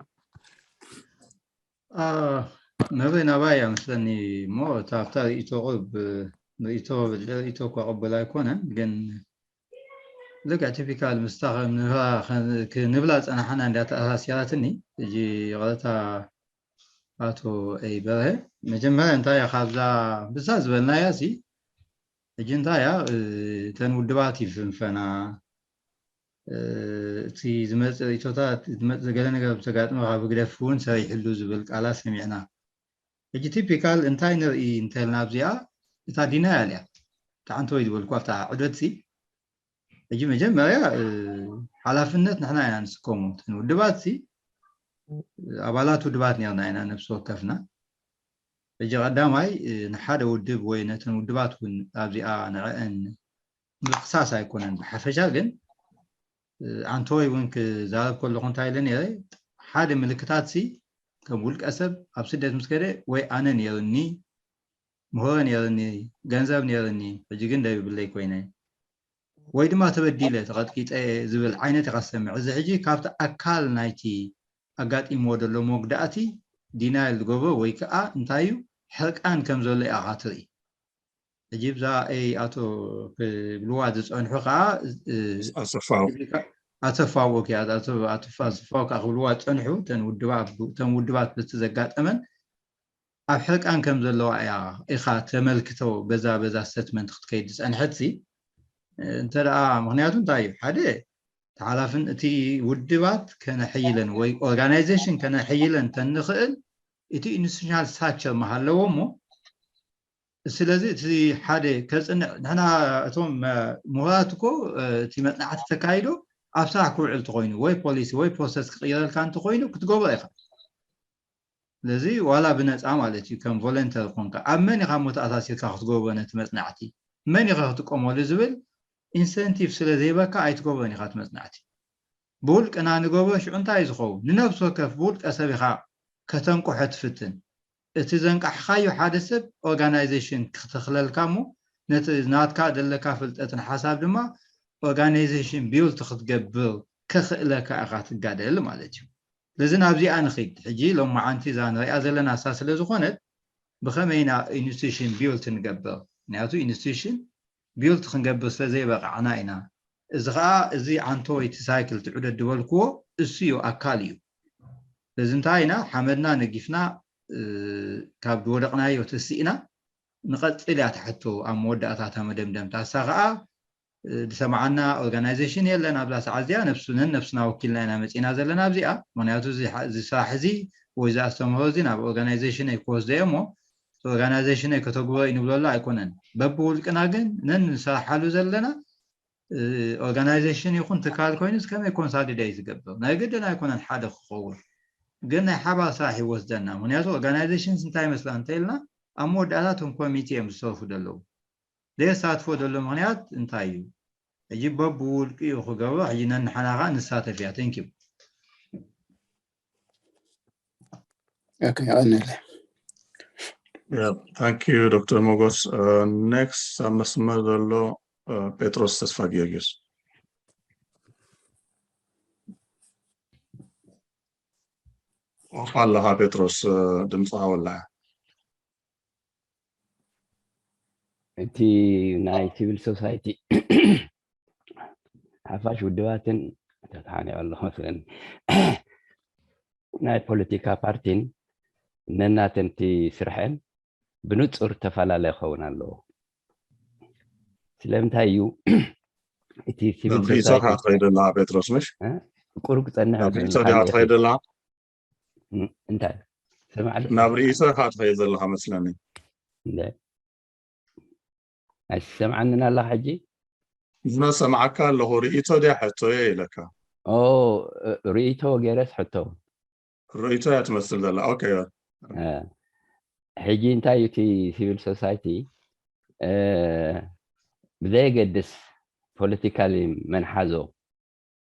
መበይ ናባይ እያ መስለኒ እሞ እታ ኣብታ ርእይቶ ቁርብ ርእይቶ ርእይቶ እኳ ቅበል ኣይኮነን ግን ልክዕ ቲፒካል ምስታ ንብላ ፀናሓና እንዳ ተኣሳሲራትኒ ሕጂ ይቕረታ ኣቶ ኤይ በርሀ መጀመርያ እንታይ እያ ካብዛ ብዛ ዝበልናያ ሲ ሕጂ እንታይ እያ እተን ውድባት ይፍንፈና እቲ ዝመፅእ ርእቶታት ዝመፅእ ገለ ነገር ብተጋጥመ ካብ ህግደፍ እውን ሰሪሕሉ ዝብል ቃላት ሰሚዕና። ሕጂ ቲፒካል እንታይ ንርኢ እንተልና ኣብዚኣ እታ ዲናያል እያ። እታ ሓንቲ ወይ ዝበልኳ ኣብታ ዕደትሲ ሕጂ መጀመርያ ሓላፍነት ንሕና ኢና ንስከሞ እተን ውድባትሲ ኣባላት ውድባት ነርና ኢና ነብሲ ወከፍና። ሕጂ ቀዳማይ ንሓደ ውድብ ወይ ነተን ውድባት እውን ኣብዚኣ ንዐአን ምኽሳስ ኣይኮነን ብሓፈሻ ግን ኣንቶይ እውን ክዛረብ ከለኹ እንታይ ኢለ ነይረ ሓደ ምልክታት ሲ ከም ውልቀ ሰብ ኣብ ስደት ምስ ከደ ወይ ኣነ ነይሩኒ ምህሮ ነይሩኒ ገንዘብ ነይሩኒ ሕጂ ግን ደይብለይ ኮይነ ወይ ድማ ተበዲለ ተቐጥቂጠ ዝብል ዓይነት ኢኻ ዝሰምዕ እዚ ሕጂ ካብቲ ኣካል ናይቲ ኣጋጢምዎ ዘሎ መጉዳእቲ ዲናይል ዝገብሮ ወይ ከዓ እንታይ እዩ ሕርቃን ከም ዘሎ ኢኻ ትርኢ። ሕጂ ብዛ ኣይ ኣቶ ክብልዋ ዝፀንሑ ከዓ ኣሰፋው ኣሰፋው ኦኬ ኣሰፋው ከዓ ክብልዋ ዝፀንሑ ተን ውድባት በቲ ዘጋጠመን ኣብ ሕርቃን ከም ዘለዋ እያ ኢኻ ተመልክቶ በዛ በዛ ስተትመንት ክትከይድ ዝፀንሐት ሲ እንተ ደኣ ምክንያቱ እንታይ እዩ ሓደ ተሓላፍን እቲ ውድባት ከነሕይለን ወይ ኦርጋናይዜሽን ከነሕይለን ተንኽእል እቲ ኢንስቲቱሽናል ስትራክቸር መሃለዎ እሞ ስለዚ እቲ ሓደ ከፅንዕ ንሕና እቶም ምሁራት እኮ እቲ መፅናዕቲ ተካይዶ ኣብ ስራሕ ክውዕል እንተኮይኑ ወይ ፖሊሲ ወይ ፕሮሰስ ክቅይረልካ እንተኮይኑ ክትገብሮ ኢካ ስለዚ ዋላ ብነፃ ማለት እዩ ከም ቮለንተር ኮንካ ኣብ መን ኢካ ሞ ተኣሳሲርካ ክትገብሮ ነቲ መፅናዕቲ መን ኢካ ክትጥቀመሉ ዝብል ኢንሰንቲቭ ስለ ዘይበካ ኣይትገብሮን ኢካ እቲ መፅናዕቲ ብውልቅና ንገብሮ ሽዑ እንታይ እዩ ዝኸውን ንነብሲ ወከፍ ብውልቀ ሰብ ኢካ ከተንቅሖ ትፍትን እቲ ዘንቃሕካዮ ሓደ ሰብ ኦርጋናይዜሽን ክተኽለልካ እሞ ነቲ ናትካ ዘለካ ፍልጠትን ሓሳብ ድማ ኦርጋናይዜሽን ቢውልት ክትገብር ከኽእለካ ኢኻ ትጋደል ማለት እዩ። ስለዚ ናብዚኣ ንኺድ ሕጂ ሎማዓንቲ እዛ ንሪኣ ዘለና እሳ ስለ ዝኾነት ብኸመይ ኢና ኢንስቲቱሽን ቢውልት ንገብር? ምክንያቱ ኢንስቲቱሽን ቢውልት ክንገብር ስለ ዘይበቃዕና ኢና። እዚ ከዓ እዚ ዓንቶ ወይ እቲ ሳይክል ትዑደት ዝበልክዎ እሱ እዩ ኣካል እዩ። ስለዚ እንታይ ኢና ሓመድና ነጊፍና ካብ ዝወደቕናዮ ተሲእና ንቐፅል እያ ትሕቶ ኣብ መወዳእታ እታ መደምደምታ እሳ ከዓ ዝሰማዓና ኦርጋናይዜሽን የለን ኣብዛ ሰዓት እዚኣ ነብስነን ነብስና ወኪልና ኢና መፂና ዘለና ኣብዚኣ ምክንያቱ እዚ ስራሕ እዚ ወይ እዚ ኣስተምህሮ እዚ ናብ ኦርጋናይዜሽን ኣይክወስዶ እየ እሞ ኦርጋናይዜሽን ከተግብሮ እዩ ንብለሉ ኣይኮነን በብውልቅና ግን ነን ንሰርሓሉ ዘለና ኦርጋናይዜሽን ይኹን ትካል ኮይኑ ከመይ ኮንሳሊደይ ዝገብር ናይ ግድን ኣይኮነን ሓደ ክኸውን ግን ናይ ሓባር ስራሕ ይወስደና ምክንያቱ ኦርጋናይዜሽን እንታይ ይመስላ እንተኢልና ኣብ መወዳእታ እቶም ኮሚቴ እዮም ዝሰርፉ ዘለዉ ዘየሳትፎ ዘሎ ምክንያት እንታይ እዩ ሕጂ በብ ውልቂ እዩ ክገብሮ ሕጂ ነንሓናኻ ንሳተፍ እያ ተንኪ Okay, ቀንለ Thank you Dr. Mogos. Next ኣብ መስመር ዘሎ ጴጥሮስ ተስፋ ጊዮርጊስ ኣለኻ ጴጥሮስ ድምፅኻ ወላ እቲ ናይ ሲቪል ሶሳይቲ ሓፋሽ ውድባትን ተተሓኒቑ ኣሎ መስለኒ ናይ ፖለቲካ ፓርቲን ነናተን እቲ ስርሐን ብንፁር ተፈላለ ክኸውን ኣለዎ ስለምንታይ እዩ እቲ ሲቪል ሶሳይቲ ትኸይድ ኣለካ ጴጥሮስ ምሽ ቁሩብ ክፀንሕ ዲኣ ትኸይድ ኣለካ እንታይ ሰማዕ ናብ ርእይቶ ኢካ ትኸይድ ዘለካ መስለኒ ኣይሰምዓንን ኣለካ ሕጂ ዝመሰማዓካ ኣለኹ ርእይቶ ድያ ሕቶ እየ ኢለካ ርእይቶ ገይረስ ሕቶ ርእይቶ እያ ትመስል ዘላ ኦኬ ሕጂ እንታይ እዩ እቲ ሲቪል ሶሳይቲ ብዘየገድስ ፖለቲካሊ መንሓዞ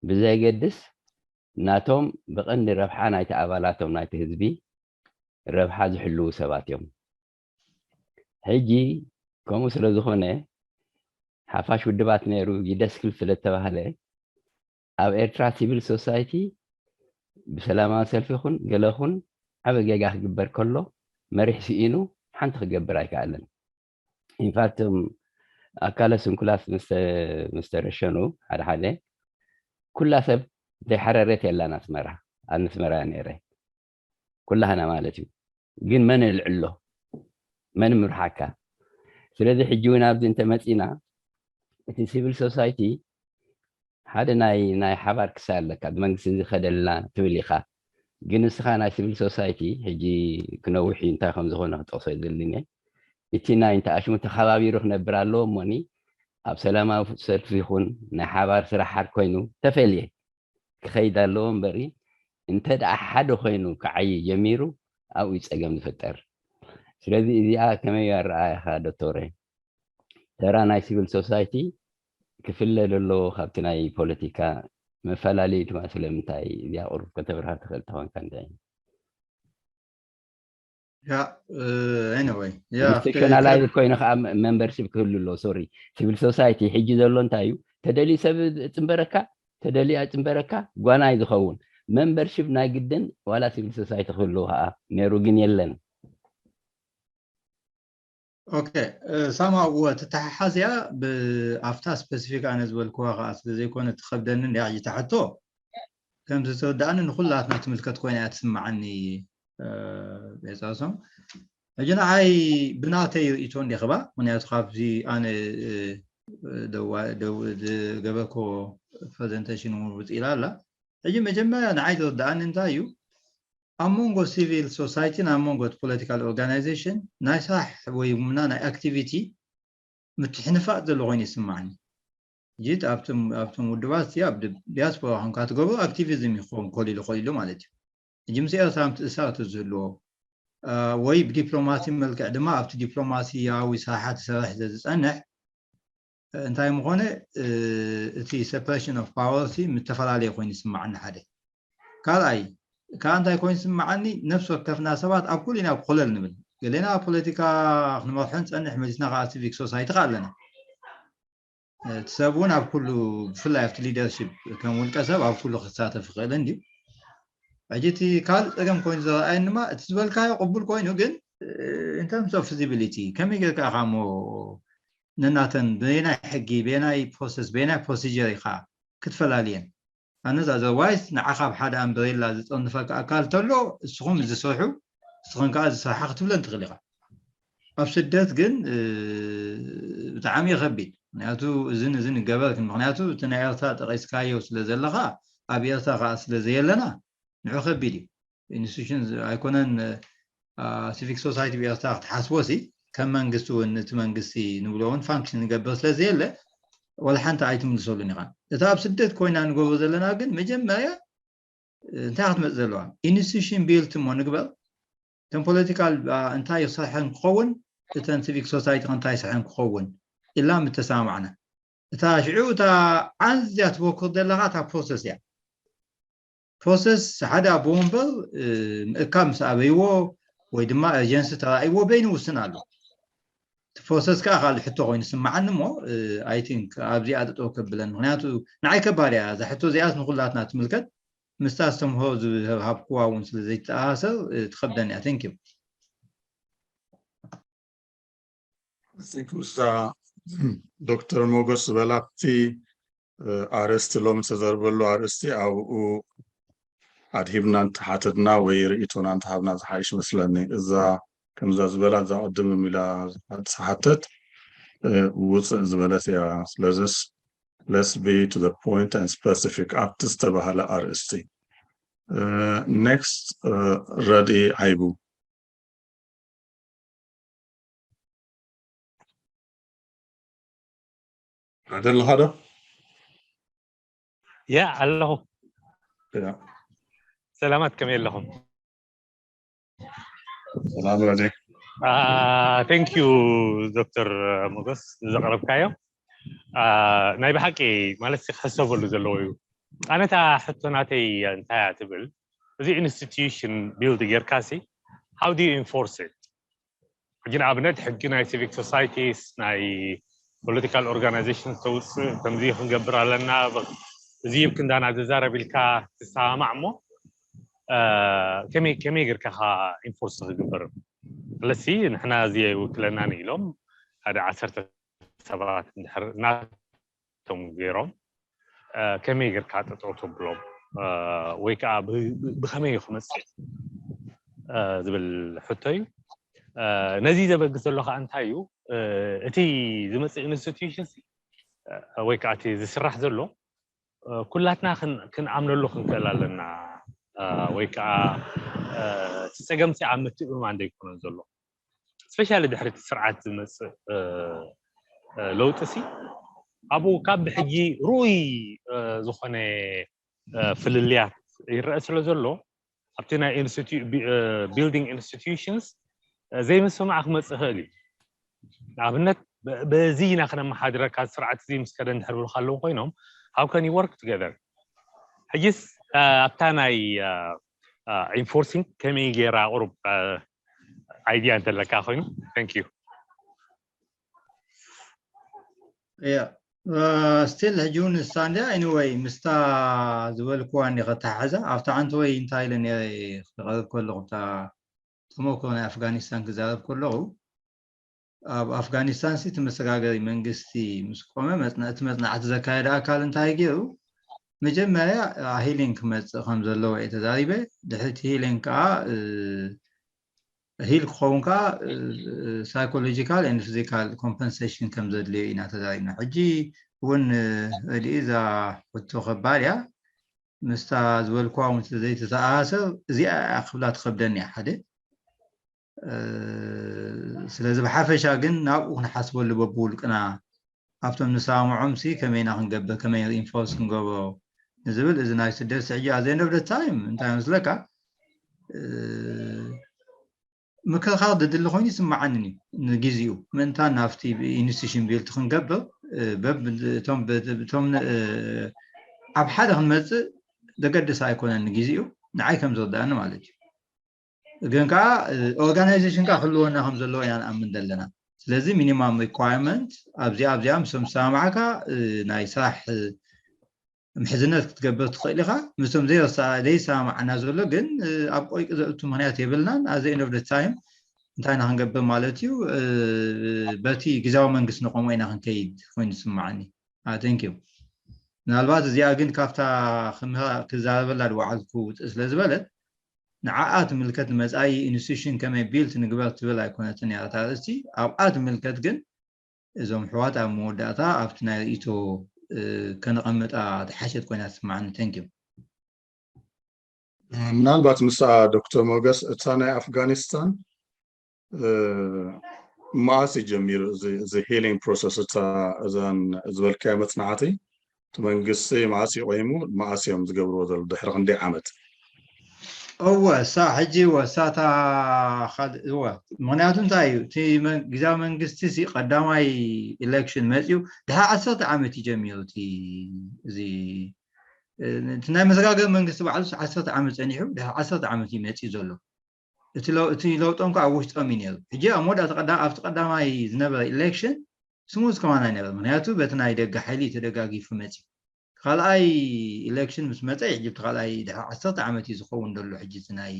ብዘየገድስ ናቶም ብቐንዲ ረብሓ ናይቲ ኣባላቶም ናይቲ ህዝቢ ረብሓ ዝሕልዉ ሰባት እዮም ሕጂ ከምኡ ስለ ዝኾነ ሓፋሽ ውድባት ነይሩ ይደስክል ስለ ተባህለ ኣብ ኤርትራ ሲቪል ሶሳይቲ ብሰላማዊ ሰልፊ ይኹን ገለ ይኹን ዓበ ጌጋ ክግበር ከሎ መሪሕ ስኢኑ ሓንቲ ክገብር ኣይከኣለን ኢንፋክት ኣካለ ስንኩላት ምስ ተረሸኑ ሓደ ሓደ ኩላ ሰብ ዘይሓረረት የላን ኣስመራ ኣብ ኣስመራ ነይረ ኩላህና ማለት እዩ ግን መን የልዕሎ መን ምርሓካ ስለዚ ሕጂ እውን ኣብዚ እንተመፂና እቲ ሲቪል ሶሳይቲ ሓደ ናይ ናይ ሓባር ክሳይ ኣለካ ብመንግስቲ ዝኸደልና ትብል ኢኻ ግን ንስኻ ናይ ሲቪል ሶሳይቲ ሕጂ ክነውሕ እዩ እንታይ ከም ዝኾነ ክጠቕሶ የድልኒ እቲ ናይ እንተኣሽሙ ተኸባቢሩ ክነብር ኣለዎ እሞኒ ኣብ ሰላማዊ ሰልፊ ይኹን ናይ ሓባር ስራሕ ሓር ኮይኑ ተፈልየ ክኸይድ ኣለዎ እምበሪ እንተ ደኣ ሓደ ኮይኑ ክዓይ ጀሚሩ ኣብኡ ጸገም ዝፍጠር ስለዚ እዚኣ ከመይ ኣረኣየኻ ዶክተረ ተራ ናይ ሲቪል ሶሳይቲ ክፍለ ዘለዎ ካብቲ ናይ ፖለቲካ መፈላለዩ ድማ ስለምንታይ እዚኣ ቁሩብ ከተብርሃ ትኽእል ተኾንካ እንታይ ኢንስቲቱሽናላይዝ ኮይኑ ከዓ መንበርሽፕ ክህሉ ኣለዎ ሶሪ ሲቪል ሶሳይቲ ሕጂ ዘሎ እንታይ እዩ ተደልዩ ሰብ ፅንበረካ ተደልዩ ኣፅንበረካ ጓናይ ዝኸውን membership ናይ ግድን ዋላ ሲቪል ሶሳይቲ ክህልው ከዓ ነይሩ ግን የለን። ኦኬ፣ ሳማ፣ እወ፣ ትተሓሓዝ እያ። ብኣፍታ ስፐሲፊክ ኣነ ዝበልክዋ ከዓ ስለ ዘይኮነ ትኸብደኒ እንዲያ ሕጂ እታ ሕቶ። ከም ዝተወዳእኒ ንኩላትና ትምልከት ኮይና እያ ትስምዓኒ። ቤፃሶም፣ ሕጂ ንዓይ ብናተይ ርእቶ እንዲኽባ፣ ምክንያቱ ካብዚ ኣነ ዝገበርኮ ፕሬዘንቴሽን እውን ውፅእ ኢላ ኣላ። ሕጂ መጀመርያ ንዓይ ዝወዳእኒ እንታይ እዩ? ኣብ መንጎ ሲቪል ሶሳይቲን ኣብ መንጎ ፖለቲካል ኦርጋናይዜሽን ናይ ስራሕ ወይ ምና ናይ ኣክቲቪቲ ምትሕንፋጥ ዘሎ ኮይኑ ይስማዓኒ። ሕጂ ኣብቶም ውድባት ኣብ ዲያስፖራ ኮንካ ትገብሮ ኣክቲቪዝም ይኸውን ኮሊሉ ኮሊሉ ማለት እዩ። ሕጂ ምስ ኤርትራ ምትእሳር ዝህልዎ ወይ ብዲፕሎማሲ መልክዕ ድማ ኣብቲ ዲፕሎማሲያዊ ስራሓት ዝሰርሕ ዝፀንሕ እንታይ ምኾነ እቲ separation of power ምተፈላለየ ኮይኑ ይስማዓኒ ሓደ። ካልኣይ ከዓ እንታይ ኮይኑ ይስማዓኒ፣ ነፍሲ ወከፍና ሰባት ኣብ ኩሉ ኢና ኮለል ንብል። ገሌና ፖለቲካ ክንመርሖ ንፀንሕ፣ መሊስና ከዓ ሲቪክ ሶሳይቲ ከዓ ኣለና። እቲ ሰብ እውን ኣብ ኩሉ፣ ብፍላይ ኣብቲ ሊደርሽፕ ከም ውልቀ ሰብ ኣብ ኩሉ ክሳተፍ ይኽእል እንድዩ። ሕጂ እቲ ካልእ ፀገም ኮይኑ ዝረኣየኒ ድማ እቲ ዝበልካዮ ቅቡል ኮይኑ ግን in terms of feasibility ከመይ ጌርካ ኢኻ እሞ ነናተን በየናይ ሕጊ በየናይ ፕሮሰስ በየናይ ፕሮሲጀር ኢኻ ክትፈላልየን? ኣነዛ ዘዋይስ ንዓኻ ኣብ ሓደ ኣምብሬላ ዝፀንፈካ ኣካል ተሎ እስኹም ዝስርሑ እስኽን ከዓ ዝስርሓ ክትብለን ትኽእል ኢኻ። ኣብ ስደት ግን ብጣዕሚ እዩ ከቢድ። ምክንያቱ እዝን እዝን ይገበርክን ምክንያቱ እቲ ናይ ኤርትራ ጠቂስካዮ ስለ ዘለኻ ኣብ ኤርትራ ከዓ ስለ ዘየለና ንዑ ከቢድ እዩ። ኢንስቲቱሽን ኣይኮነን ሲቪክ ሶሳይቲ ብኤርትራ ክትሓስቦ ሲ ከም መንግስቲ እውን እቲ መንግስቲ ንብሎ እውን ፋንክሽን ንገብር ስለ ዘየለ ወላ ሓንቲ ኣይትምልሰሉን ኢኻ። እታ ኣብ ስደት ኮይና ንገብሮ ዘለና ግን መጀመርያ እንታይ ክትመፅእ ዘለዋ ኢንስቲቱሽን ቢልት እሞ ንግበር። እተን ፖለቲካል እንታይ ይሰርሐን ክኸውን እተን ሲቪክ ሶሳይቲ እንታይ ይሰርሐን ክኸውን ኢልና ምተሰማማዕና እታ ሽዑ እታ ዓንዝያ ትበኩር ዘለኻ እታ ፕሮሰስ እያ። ፕሮሰስ ሓደ ኣቦ ወንበር ምእካብ ምስ ኣበይዎ ወይ ድማ ኤርጀንሲ ተራእይዎ በይኑ ውስን ኣሎ። እቲ ፕሮሰስ ከዓ ካልእ ሕቶ ኮይኑ ስምዓኒ እሞ ኣይ ቲንክ ኣብዚኣ ጠጠው ከብለን ምክንያቱ ንዓይ ከባድ እያ እዛ ሕቶ እዚኣስ ንኩላትና ትምልከት ምስታ ኣስተምህሮ ዝሃብክዋ እውን ስለ ዘይተኣሳሰር ትኸብደኒ እያ። Thank you። ምስታ ዶክተር ሞጎስ ዝበላ ኣብቲ ኣርእስቲ ሎሚ ዝተዘርበሉ ኣርእስቲ ኣብኡ ኣድሂብና እንተሓተትና ወይ ርእይቶና እንተሃብና ዝሓይሽ መስለኒ። እዛ ከምዛ ዝበላ እዛ ቅድም ኢላ ዝሓተት ውፅእ ዝበለት እያ። ስለዚስ let's be to the point and specific ኣብቲ ዝተባህለ ኣርእስቲ። Next ረድኢ ዓይቡ። ረድኢ ኣለኻ ዶ? ያ ኣለኹ። ያ ሰላማት ከመይ ኣለኹም? ሰላም ረድኢ። Thank you ዶክተር ሞገስ ዘቕረብካዮ ናይ ብሓቂ ማለት ክሕሰበሉ ዘለዎ እዩ። ኣነታ ሕቶ ናተይ እንታይ እያ ትብል፣ እዚ ኢንስቲትዩሽን ቢልድ ጌርካሲ how do you enforce it? ሕጂ ንኣብነት ሕጊ ናይ ሲቪክ ሶሳይቲስ ናይ ፖለቲካል ኦርጋናይዜሽን ተውፅእ ከምዚ ክንገብር ኣለና እዚ ይብ ክንዳና ዘዛረብ ኢልካ ትሰማማዕ እሞ ከመይ ከመይ ጌርካ ኢንፎርስ ክግበር ለሲ ንሕና እዚ ኣይውክለናን ኢሎም ሓደ ዓሰርተ ሰባት እንድሕር ናቶም ገይሮም ከመይ ጌርካ ጠጠው ተብሎም ወይ ከዓ ብከመይ እዩ ክመፅእ ዝብል ሕቶ እዩ። ነዚ ዘበግስ ዘሎ ከዓ እንታይ እዩ እቲ ዝመፅእ ኢንስቲትዩሽን ወይ ከዓ እቲ ዝስራሕ ዘሎ ኩላትና ክንኣምነሉ ክንክእል ኣለና ወይ ከዓ እቲ ፀገምሲ ኣብ ምትእምማን ዘይኮነን ዘሎ ስፔሻሊ ድሕሪ እቲ ስርዓት ዝመፅእ ለውጢ ሲ ኣብኡ ካብ ብሕጂ ርኡይ ዝኾነ ፍልልያት ይረአ ስለ ዘሎ ኣብቲ ናይ ቢልዲንግ ኢንስቲትዩሽንስ ዘይምስማዕ ክመፅእ ይኽእል እዩ። ንኣብነት በዚ ኢና ክነመሓድረካ ስርዓት እዚ ምስ ከደ እንድሕር ብልካ ኣለዉ ኮይኖም how can you work together ሕጂስ ኣብታ ናይ ኢንፎርሲንግ ከመይ ገይራ ቁሩብ ኣይድያ እንተለካ ኮይኑ thank you እያ ስቲል ሕጂ እውን ንሳ እንድያ። Anyway፣ ምስታ ዝበልክዋ እንዲ ከተሓሕዛ ኣብታ ዓንተ ወይ እንታይ ኢለ ነይረ ክቐርብ ከለኹ፣ እታ ተመክሮ ናይ ኣፍጋኒስታን ክዛረብ ከለኹ፣ ኣብ ኣፍጋኒስታን ሲ እቲ መሰጋገሪ መንግስቲ ምስ ቆመ፣ መጽና- እቲ መጽናዕቲ ዘካየደ ኣካል እንታይ ገይሩ፣ መጀመርያ ሂሊንግ ክመጽእ ከም ዘለዎ እየ ተዛሪበ። ድሕሪ እቲ ሂሊንግ ከዓ እ፣ ሂል ክኸውን ከዓ ሳይኮሎጂካል ን ፊዚካል ኮምፐንሴሽን ከም ዘድልዮ ኢና ተዛሪብና። ሕጂ እውን እ፣ ርድኢ እዛ ሕቶ ከባድ እያ። ምስታ ዝበልክዋ እውን ዘይተተኣሳሰር እዚኣ እያ ክብላ ትኸብደኒ እያ። ሓደ እ፣ ስለዚ ብሓፈሻ ግን ናብኡ ክንሓስበሉ በብውልቅና ኣብቶም ንሰማምዖም ሲ ከመይ ኢና ክንገብር፣ ከመይ ሪኢንፎርስ ክንገብሮ ንዝብል፣ እዚ ናይ ስደት ሕጂ at the end of the time እንታይ መስለካ፣ እ፣ ምክርኻር ድድሊ ኮይኑ ይስምዓኒ እዩ። ንግዜኡ ምእንታን ናብቲ ኢንስቲቱሽን ቢልድ ክንገብር እ፣ በብ- እቶም በ- እቶም እ፣ ኣብ ሓደ ክንመፅእ ዘገድስ ኣይኮነን። ንግዜኡ ንዓይ ከም ዝርዳእኒ ማለት እዩ። ግን ከዓ ኦርጋናይዜሽን ከዓ ክህልወና ከም ዘለዎ ኢና ንኣምን ዘለና። ስለዚ ሚኒማም ሪኳርመንት ኣብዚኣ ኣብዚኣ ምስቶም ዝሰማማዕካ እ፣ ናይ ስራሕ እ፣ ምሕዝነት ክትገብር ትኽእል ኢኻ። ምስቶም ዘይረሳ- ዘይሰማማዕና ዘሎ ግን እ፣ ኣብ ቆይቂ ዘእቱ ምክንያት የብልናን። At the end of the time እንታይ ኢና ክንገብር ማለት እዩ እ፣ በቲ ግዛዊ መንግስቲ ንቆሞ ኢና ክንከይድ ኮይኑ ዝስምዓኒ። Thank you። ምናልባት እዚኣ ግን ካብታ ክምህራ- ክዛረበላ ዝወዓልኩ ውፅእ ስለ ዝበለት ንዓኣ ትምልከት፣ ንመጻኢ ኢንስቲቱሽን ከመይ ቢልድ ንግበር ትብል ኣይኮነትን እያ እታ ኣርእስቲ። ኣብኣ ትምልከት ግን እዞም ኣሕዋት ኣብ መወዳእታ ኣብቲ ናይ ርእይቶ እ፣ ከነቐምጣ ዝሓሸት ኮይና ትስምዓኒ። Thank you። ምናልባት ምስኣ ዶክተር ሞገስ፣ እታ ናይ ኣፍጋኒስታን እ፣ መዓስ እዩ ጀሚሩ እዚ እዚ ሂሊንግ ፕሮሰስ? እታ እዛን ዝበልካዮ መፅናዕቲ እቲ መንግስቲ መዓስ እዩ ቆይሙ፣ መዓስ እዮም ዝገብርዎ ዘለዉ፣ ድሕሪ ክንደይ ዓመት? እወ እሳ ሕጂ እወ እሳታ ካልእ እወ ምክንያቱ እንታይ እዩ እቲ መን- ግዛዊ መንግስቲ ሲ ቀዳማይ ኢሌክሽን መፅዩ ድሓ ዓሰርተ ዓመት እዩ ጀሚሩ እቲ እዚ እ፣ እቲ ናይ መሰጋገሪ መንግስቲ ባዕሉ ዓሰርተ ዓመት ፀኒሑ ድሓ ዓሰርተ ዓመት እዩ መፅዩ ዘሎ። እቲ ለው- እቲ ለውጦም ከዓ ኣብ ውሽጦም እዩ ነይሩ። ሕጂ ኣብ መወዳእቲ ቀዳ- ኣብቲ ቀዳማይ ዝነበረ ኢሌክሽን ስሙዝ ከማን ኣይነበረ፣ ምክንያቱ በቲ ናይ ደገ ሓይሊ እዩ ተደጋጊፉ መፅዩ። ካልኣይ ኢሌክሽን ምስ መፀ ሕጂ እቲ ካልኣይ ድሕሪ ዓሰርተ ዓመት እዩ ዝኸውን ዘሎ። ሕጂ እቲ ናይ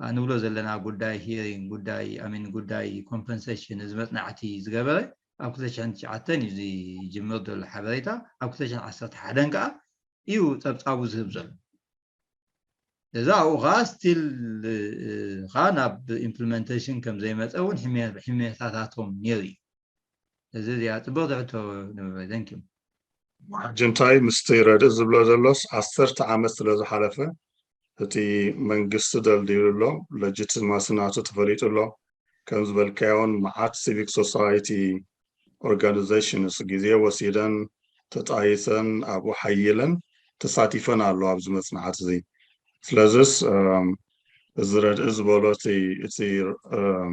አ፣ ንብሎ ዘለና ጉዳይ ሂሪንግ ጉዳይ ኣሚን ጉዳይ ኮምፐንሴሽን እዚ መፅናዕቲ ዝገበረ ኣብ ክልተ ሽሕን ትሽዓተን እዩ ዝጅምር ዘሎ ሓበሬታ። ኣብ ክልተ ሽሕን ዓሰርተ ሓደን ከዓ እዩ ፀብፃቡ ዝህብ ዘሎ። እዛ ኣብኡ ከዓ ስቲል ከዓ ናብ ኢምፕሊመንቴሽን ከም ዘይመፀ እውን ሕሜታታቶም ነይሩ እዩ። እዚ እዚኣ ፅብቕቲ ሕቶ ንምበ thank you። ሕጂ እንታይ ምስቲ ረድእ ዝብሎ ዘሎስ ዓሰርተ ዓመት ስለ ዝሓለፈ እቲ መንግስቲ ደልዲሉ ኣሎ፣ ለጅትማሲ ናቱ ተፈሊጡ ኣሎ። ከም ዝበልካዮን መዓት ሲቪክ ሶሳይቲ ኦርጋኒዜሽንስ ግዜ ወሲደን ተጣይሰን ኣብኡ ሓይለን ተሳቲፈን ኣለዋ ኣብዚ መፅናዕቲ እዚ። ስለዚስ እም፣ እዚ ረድኢ ዝበሎ እቲ እቲ እም፣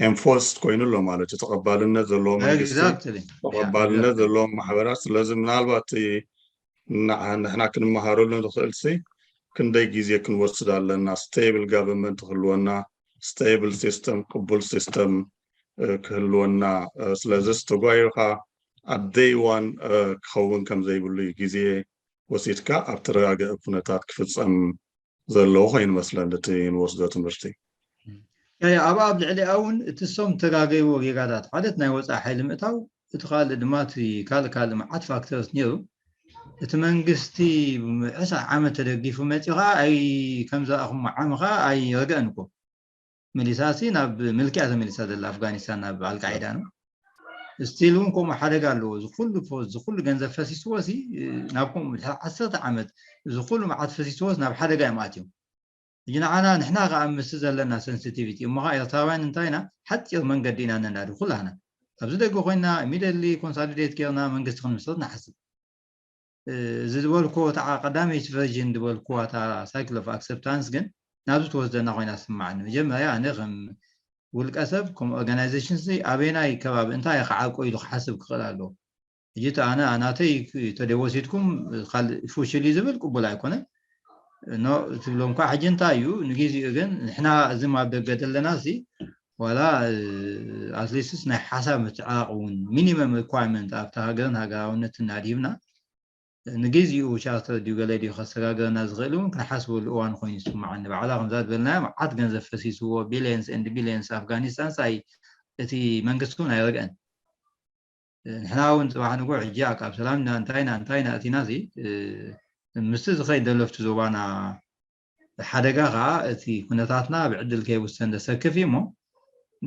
ኤንፎርስድ ኮይኑ ኣሎ ማለት እዩ። ተቐባልነት ዘለዎ መንግስቲ፣ Exactly። Yeah, ተቐባልነት exactly። ዘለዎም ማሕበራት። ስለዚ ምናልባት እቲ ንዓ- ንሕና ክንመሃረሉ ንኽእል ሲ ክንደይ ግዜ ክንወስድ ኣለና፣ ስቴብል ጋቨርንመንት ክህልወና፣ ስቴብል ሲስተም፣ ቅቡል ሲስተም እ፣ ክህልወና እ፣ ስለዚስ ተጓይኻ ኣብ ደይ ዋን እ፣ ክኸውን ከም ዘይብሉ እዩ። ግዜ ወሲድካ ኣብ ተረጋገአ ኩነታት ክፍፀም ዘለዎ ኮይኑ መስለኒ እቲ ንወስዶ ትምህርቲ። ያ ያ፣ ኣብኣ ኣብ ልዕሊኣ እውን እቲ ሶም ተጋገይዎ ጌጋታት፣ ሓደ እቲ ናይ ወፃኢ ሓይሊ ምእታው፣ እቲ ካልእ ድማ እቲ ካልእ ካልእ መዓት ፋክተርስ ነይሩ። እቲ መንግስቲ ዕስራ ዓመት ተደጊፉ መፂኡ ከዓ ኣይ ከምዚ ኣኹም ዓሚ ከዓ ኣይረገአን እኮ። መሊሳ ሲ ናብ ምልኪ እያ ተመሊሳ ዘላ ኣፍጋኒስታን ናብ ኣልቃዒዳ ነው። ስቲል እውን ከምኡ ሓደጋ ኣለዎ። እዚ ኩሉ ፎ- እዚ ኩሉ ገንዘብ ፈሲስዎ ሲ ናብ ከምኡ ድሕሪ ዓሰርተ ዓመት እዚ ኩሉ መዓት ፈሲስዎስ ናብ ሓደጋ እዮም ኣትዮም። ሕጂ ንዓና ንሕና ከዓ ምስቲ ዘለና ሰንሲቲቪቲ እሞ ከዓ ኤርትራውያን እንታይ ኢና ሓፂር መንገዲ ኢና ነናዲ ኩላህና ኣብዚ ደገ ኮይና ኢሚደሊ ኮንሳሊዴት ጌርና መንግስቲ ክንምስረት ንሓስብ። እ፣ እዚ ዝበልኩዎ እታ ቀዳመይቲ ቨርዥን ዝበልኩዋ እታ ሳይክል ኦፍ ኣክሰፕታንስ ግን ናብዚ ትወስደና ኮይና ትስምዓኒ። መጀመርያ ኣነ ከም ውልቀ ሰብ ከም ኦርጋናይዜሽን ሲ ኣበየናይ ከባቢ እንታይ ክዓርቆ ኢሉ ክሓስብ ክኽእል ኣለዎ። ሕጂ እቲ ኣነ ናተይ ተደወሲድኩም ካልእ ፉሽል እዩ ዝብል ቅቡል ኣይኮነን። ኖ ትብሎም ከዓ ሕጂ እንታይ እዩ ንግዜኡ ግን ንሕና እዚ ኣብ ደገ ዘለና ሲ ዋላ ኣትሊስትስ ናይ ሓሳብ ምትዕራቕ እውን ሚኒመም ሪኳርመንት ኣብታ ሃገርን ሃገራውነትን ኣድሂብና ንግዜኡ ቻርተር ድዩ ገለ ድዩ ከሰጋግረና ዝኽእል እውን ክንሓስበሉ እዋን ኮይኑ ይስምዓኒ። ባዕላ ከምዛ ዝበልናዮ መዓት ገንዘብ ፈሲስዎ፣ ቢልየንስ ኤንድ ቢልየንስ ኣፍጋኒስታን ሳይ እቲ መንግስቲ እውን ኣይረግአን። ንሕና እውን ፅባሕ ንግሆ ሕጂ ኣቃብ ሰላም ኢና እንታይና እንታይና እቲና እዚ ምስቲ ዝኸይድ ዘሎ ኣብቲ ዞባና ሓደጋ ከዓ እቲ ኩነታትና ብዕድል ከይውሰን ዘሰክፍ እዩ እሞ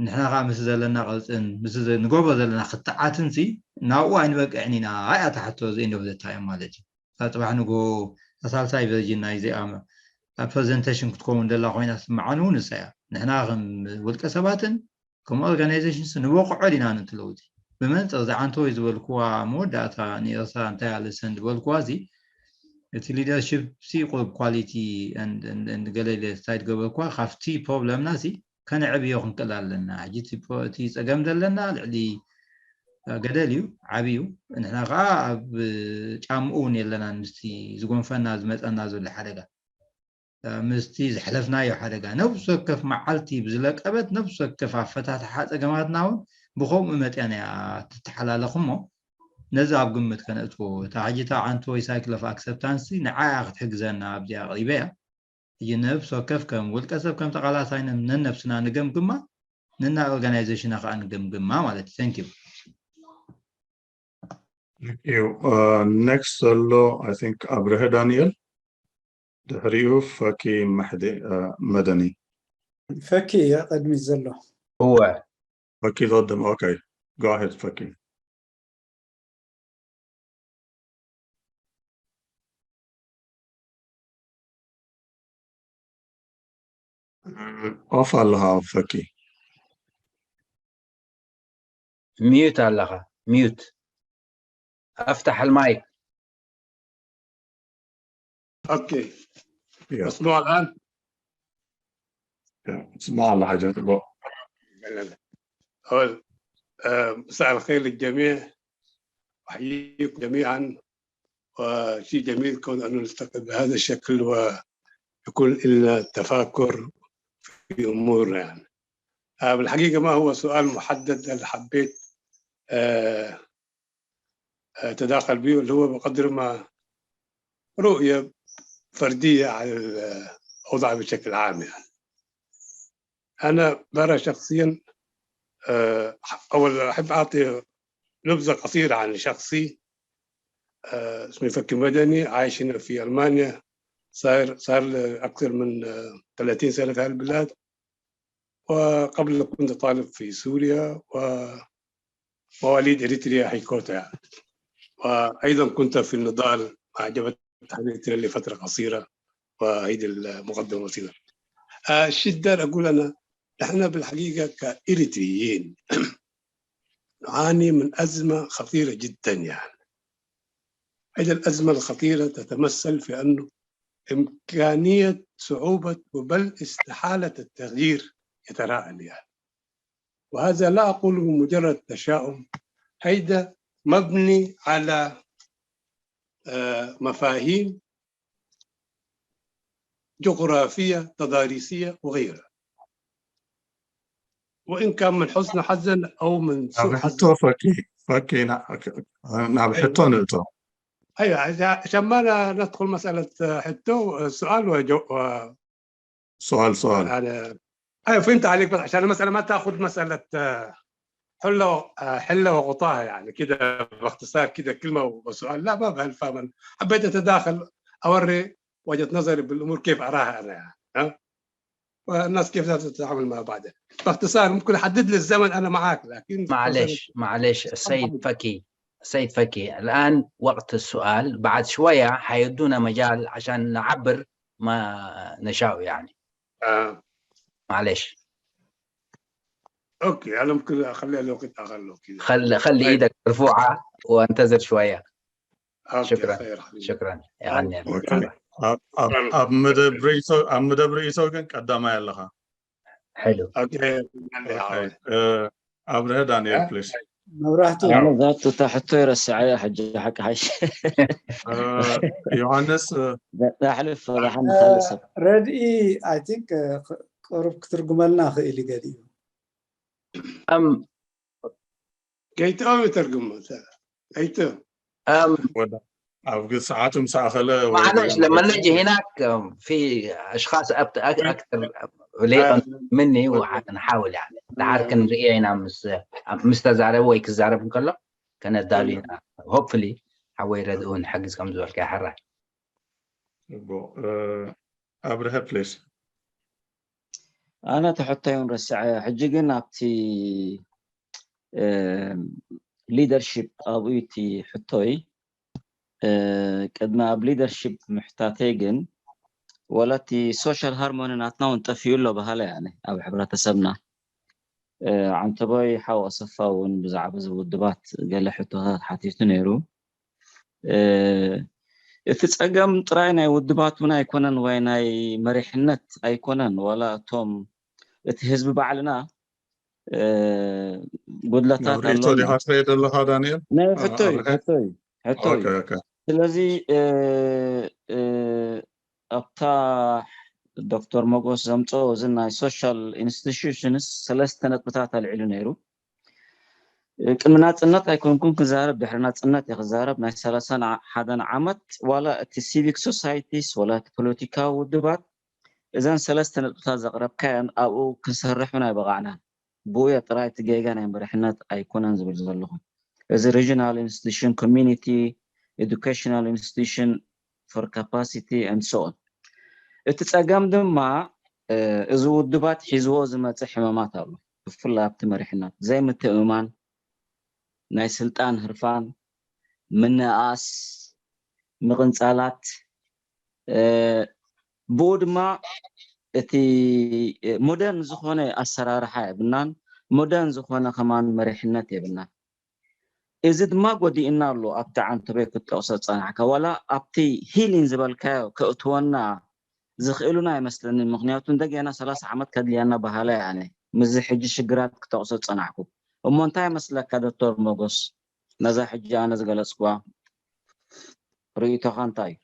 ንሕና ከዓ ምስ ዘለና ቅርፅን ምስ ንገብሮ ዘለና ክትዓትን ሲ ናብኡ ኣይንበቅዕን ኢና። ኣይ ኣታ ሕቶ እዚ እንዶ ብዘታ እዮም ማለት እዩ። ካብ ፅባሕ ንግሆ ሳልሳይ ቨርጅን ናይዚ ኣብ ፕሬዘንቴሽን ክትከውን ደላ ኮይና ስምዓን እውን ንሳ እያ። ንሕና ከም ውልቀ ሰባትን ከም ኦርጋናይዜሽንስ ንበቕዖ ዲና ነቲ ለውጢ? ብመንፅር እዛ ዓንተወይ ዝበልክዋ መወዳእታ ንኤርትራ እንታይ ኣለሰን ዝበልክዋ እዚ እቲ ሊደርሽፕ ሲ ቁሩብ ኳሊቲ ገለ ኢለ ስታይ ዝገበርክዋ ካብቲ ፕሮብለምና ሲ ከነዕብዮ ክንክእል ኣለና። ሕጂ እቲ ፕሮ- እቲ ፀገም ዘለና ልዕሊ ገደል እዩ፣ ዓብዩ። ንሕና ከዓ ኣብ ጫምኡ እውን የለናን ምስቲ ዝጎንፈና ዝመፀና ዘሎ ሓደጋ ምስቲ ዘሕለፍናዮ ሓደጋ ነብሲ ወከፍ መዓልቲ ብዝለቀበት ነብሲ ወከፍ ኣፈታትሓ ፀገማትና እውን ብከምኡ መጠን እያ ትተሓላለኽ እሞ ነዚ ኣብ ግምት ከነእትዎ እታ ሕጂ እታ ዓንቶ ወይ ሳይክል ኦፍ ኣክሰፕታንስ ንዓያ ክትሕግዘና ኣብዚ ኣቕሪበ እያ። ሕጂ ነብሲ ወከፍ ከም ውልቀ ሰብ ከም ተቓላሳይ ነን- ነነብስና ንገምግማ ነና ኦርጋናይዜሽና ከዓ ንገምግማ ማለት እዩ። Thank you። Thank you. Uh, next ዘሎ I think ኣብርሀ ዳንኤል ድሕሪኡ ፈኪ መሕዲ uh, መደኒ ፈኪ እየ ቅድሚት ዘሎ እወ ፈኪ ዝቐድም okay go ahead ፈኪ ኦፍ ኣለኻ ፈኪ ሚዩት ኣለኻ ሚዩት ኣፍታሕ ልማይክ Okay. Yeah. مسموع الآن؟ Yeah. اسمع الله حاجة تبغى. أول آه، مساء الخير للجميع. أحييكم جميعا وشيء جميل كون أنه نلتقي بهذا الشكل ويكون لنا تفاكر في أمورنا يعني. آه، بالحقيقة ما هو سؤال محدد اللي حبيت آه، أتداخل به اللي هو بقدر ما رؤية فردية على الأوضاع بشكل عام يعني. أنا برى شخصيا آه، أول أحب أعطي نبذة قصيرة عن شخصي. آه، اسمي فكي مدني، عايش هنا في ألمانيا، صار صار لي أكثر من آه، ثلاثين سنة في هالبلاد. وقبل كنت طالب في سوريا ومواليد إريتريا حيكوتا يعني. وأيضا كنت في النضال مع جبهة التحرير الإريتري لفترة قصيرة وهيدي المقدمة البسيطة. آه، الشيء اللي داير أقول أنا نحن بالحقيقة كإريتريين نعاني من أزمة خطيرة جدا يعني. هذه الأزمة الخطيرة تتمثل في أنه إمكانية صعوبة وبل استحالة التغيير يتراءى يعني. وهذا لا أقوله مجرد تشاؤم، هيدا مبني على آه، مفاهيم جغرافية تضاريسية وغيرة. وإن كان من حسن حظا أو من سوء حظا ሕቶ ፈኪ ፈኪ ናብ ሕቶ ንእቶ أيوة، عشان ما ندخل مسألة حتو سؤال وجو سؤال سؤال يعني أيوة، فهمت عليك، بس عشان المسألة ما تاخذ مسألة آه، حلة و- آه، حلة وغطاها يعني كده باختصار كده كلمة وسؤال. لا، ما بهالفهم. حبيت أتداخل، أوري وجهة نظري بالأمور كيف أراها أنا يعني. ها؟ والناس كيف تتعامل مع بعضها. باختصار ممكن أحدد لي الزمن، أنا معاك، لكن معلش معلش السيد فكي السيد فكي الآن وقت السؤال، بعد شوية حيدونا مجال عشان نعبر ما نشاء يعني. آه. معلش أوكي، أنا ممكن أخليها لوقت آخر لو كده. خل خلي ايدك مرفوعة وانتظر شوية. أوكي، شكرا. خير حبيبي. شكرا. يغني Okay. ኣብ- ኣብ- ኣብ መደብ ርእይቶ ኣብ መደብ ርእይቶ ግን ቀዳማይ ኣለኻ حلو. أوكي، يعني Okay. عاوز. Uh, ኣብርሀ ዳንኤል please መብራህቱ ኣነ ዛቱ እታ ሕቶ ይረስዐ ሕጂ ሓቂ ሓሽ Uh, ዮሃንስ uh, ዛሕልፍ ዛሓን ካልእ ሰብ ረድኢ I think ቅሩብ ክትርጉመልና ክእል እዩ ገሊኡ أم قيت أو يترجم قيت أم ወዳ ኣብ ግዜ ሰዓቱ ምስ ኣኸለ معلش لما نجي هناك أم، في أشخاص أكثر ليقن مني وحنحاول يعني تعال كنرئينا مس مستزارب ويكزارب نقول له كان الدالين hopefully حوي ردون حق كم زول كحرة ኣብርሀ ፕሊስ ኣነ ትሕቶ እውን ረስዐ ሕጂ ግን ኣብቲ leadership ኣብኡ እቲ ሕቶይ ቅድሚ ኣብ leadership ምሕታተይ ግን ወላ እቲ social harmony ናትና እውን ጠፊኡ ኣሎ በሃለ ያነ ኣብ ሕብረተሰብና ዓንተቦይ ሓው ኣሰፋ እውን ብዛዕባ እዚ ውድባት ገለ ሕቶታት ሓቲቱ ነይሩ እቲ ፀገም ጥራይ ናይ ውድባት እውን ኣይኮነን ወይ ናይ መሪሕነት ኣይኮነን ዋላ እቶም እቲ ህዝቢ ባዕልና ጉድለታት ሪቶ ዲኻ ትኸይድ ዘለኻ ዳንኤል ናይ ሕቶይ ሕቶይ ሕቶይ ስለዚ ኣብታ ዶክተር ሞጎስ ዘምፀኦ እዚ ናይ social institutions ሰለስተ ነጥብታት ኣልዒሉ ነይሩ ቅድሚ ናፅነት ኣይኮንኩን ክዛረብ ድሕሪ ናፅነት እየ ክዛረብ ናይ ሰላሳን ሓደን ዓመት ዋላ እቲ civic societies ዋላ እቲ ፖለቲካዊ ውድባት እዘን ሰለስተ ነጥብታት ዘቕረብካየን ኣብኡ ክንሰርሕ እውን ኣይበቓዕናን ብኡ እየ ጥራይ እቲ ጌጋ ናይ መሪሕነት ኣይኮነን ዝብል ዘለኹ እዚ regional institution community educational institution for capacity and so on እቲ ፀገም ድማ እዚ ውድባት ሒዝዎ ዝመፀ ሕመማት ኣሎ ብፍላይ ኣብቲ መሪሕነት ዘይምትእምማን ናይ ስልጣን ህርፋን ምንኣስ ምቕንፃላት ብኡ ድማ እቲ ሞደርን ዝኾነ ኣሰራርሓ የብልናን ሞደርን ዝኾነ ከማን መሪሕነት የብልናን እዚ ድማ ጎዲእና ኣሎ ኣብቲ ዓንተቦይ ክትጠቕሶ ዝፀናሕካ ዋላ ኣብቲ healing ዝበልካዮ ከእትወና ዝኽእሉና ኣይመስለንን ምክንያቱ እንደገና ሰላሳ ዓመት ከድልያና በሃላይ ኣነ ምስዚ ሕጂ ሽግራት ክጠቕሶ ዝፀናሕኩ እሞ እንታይ ይመስለካ ዶክተር ሞጎስ ነዛ ሕጂ ኣነ ዝገለፅኩዋ ርእይቶኻ እንታይ እዩ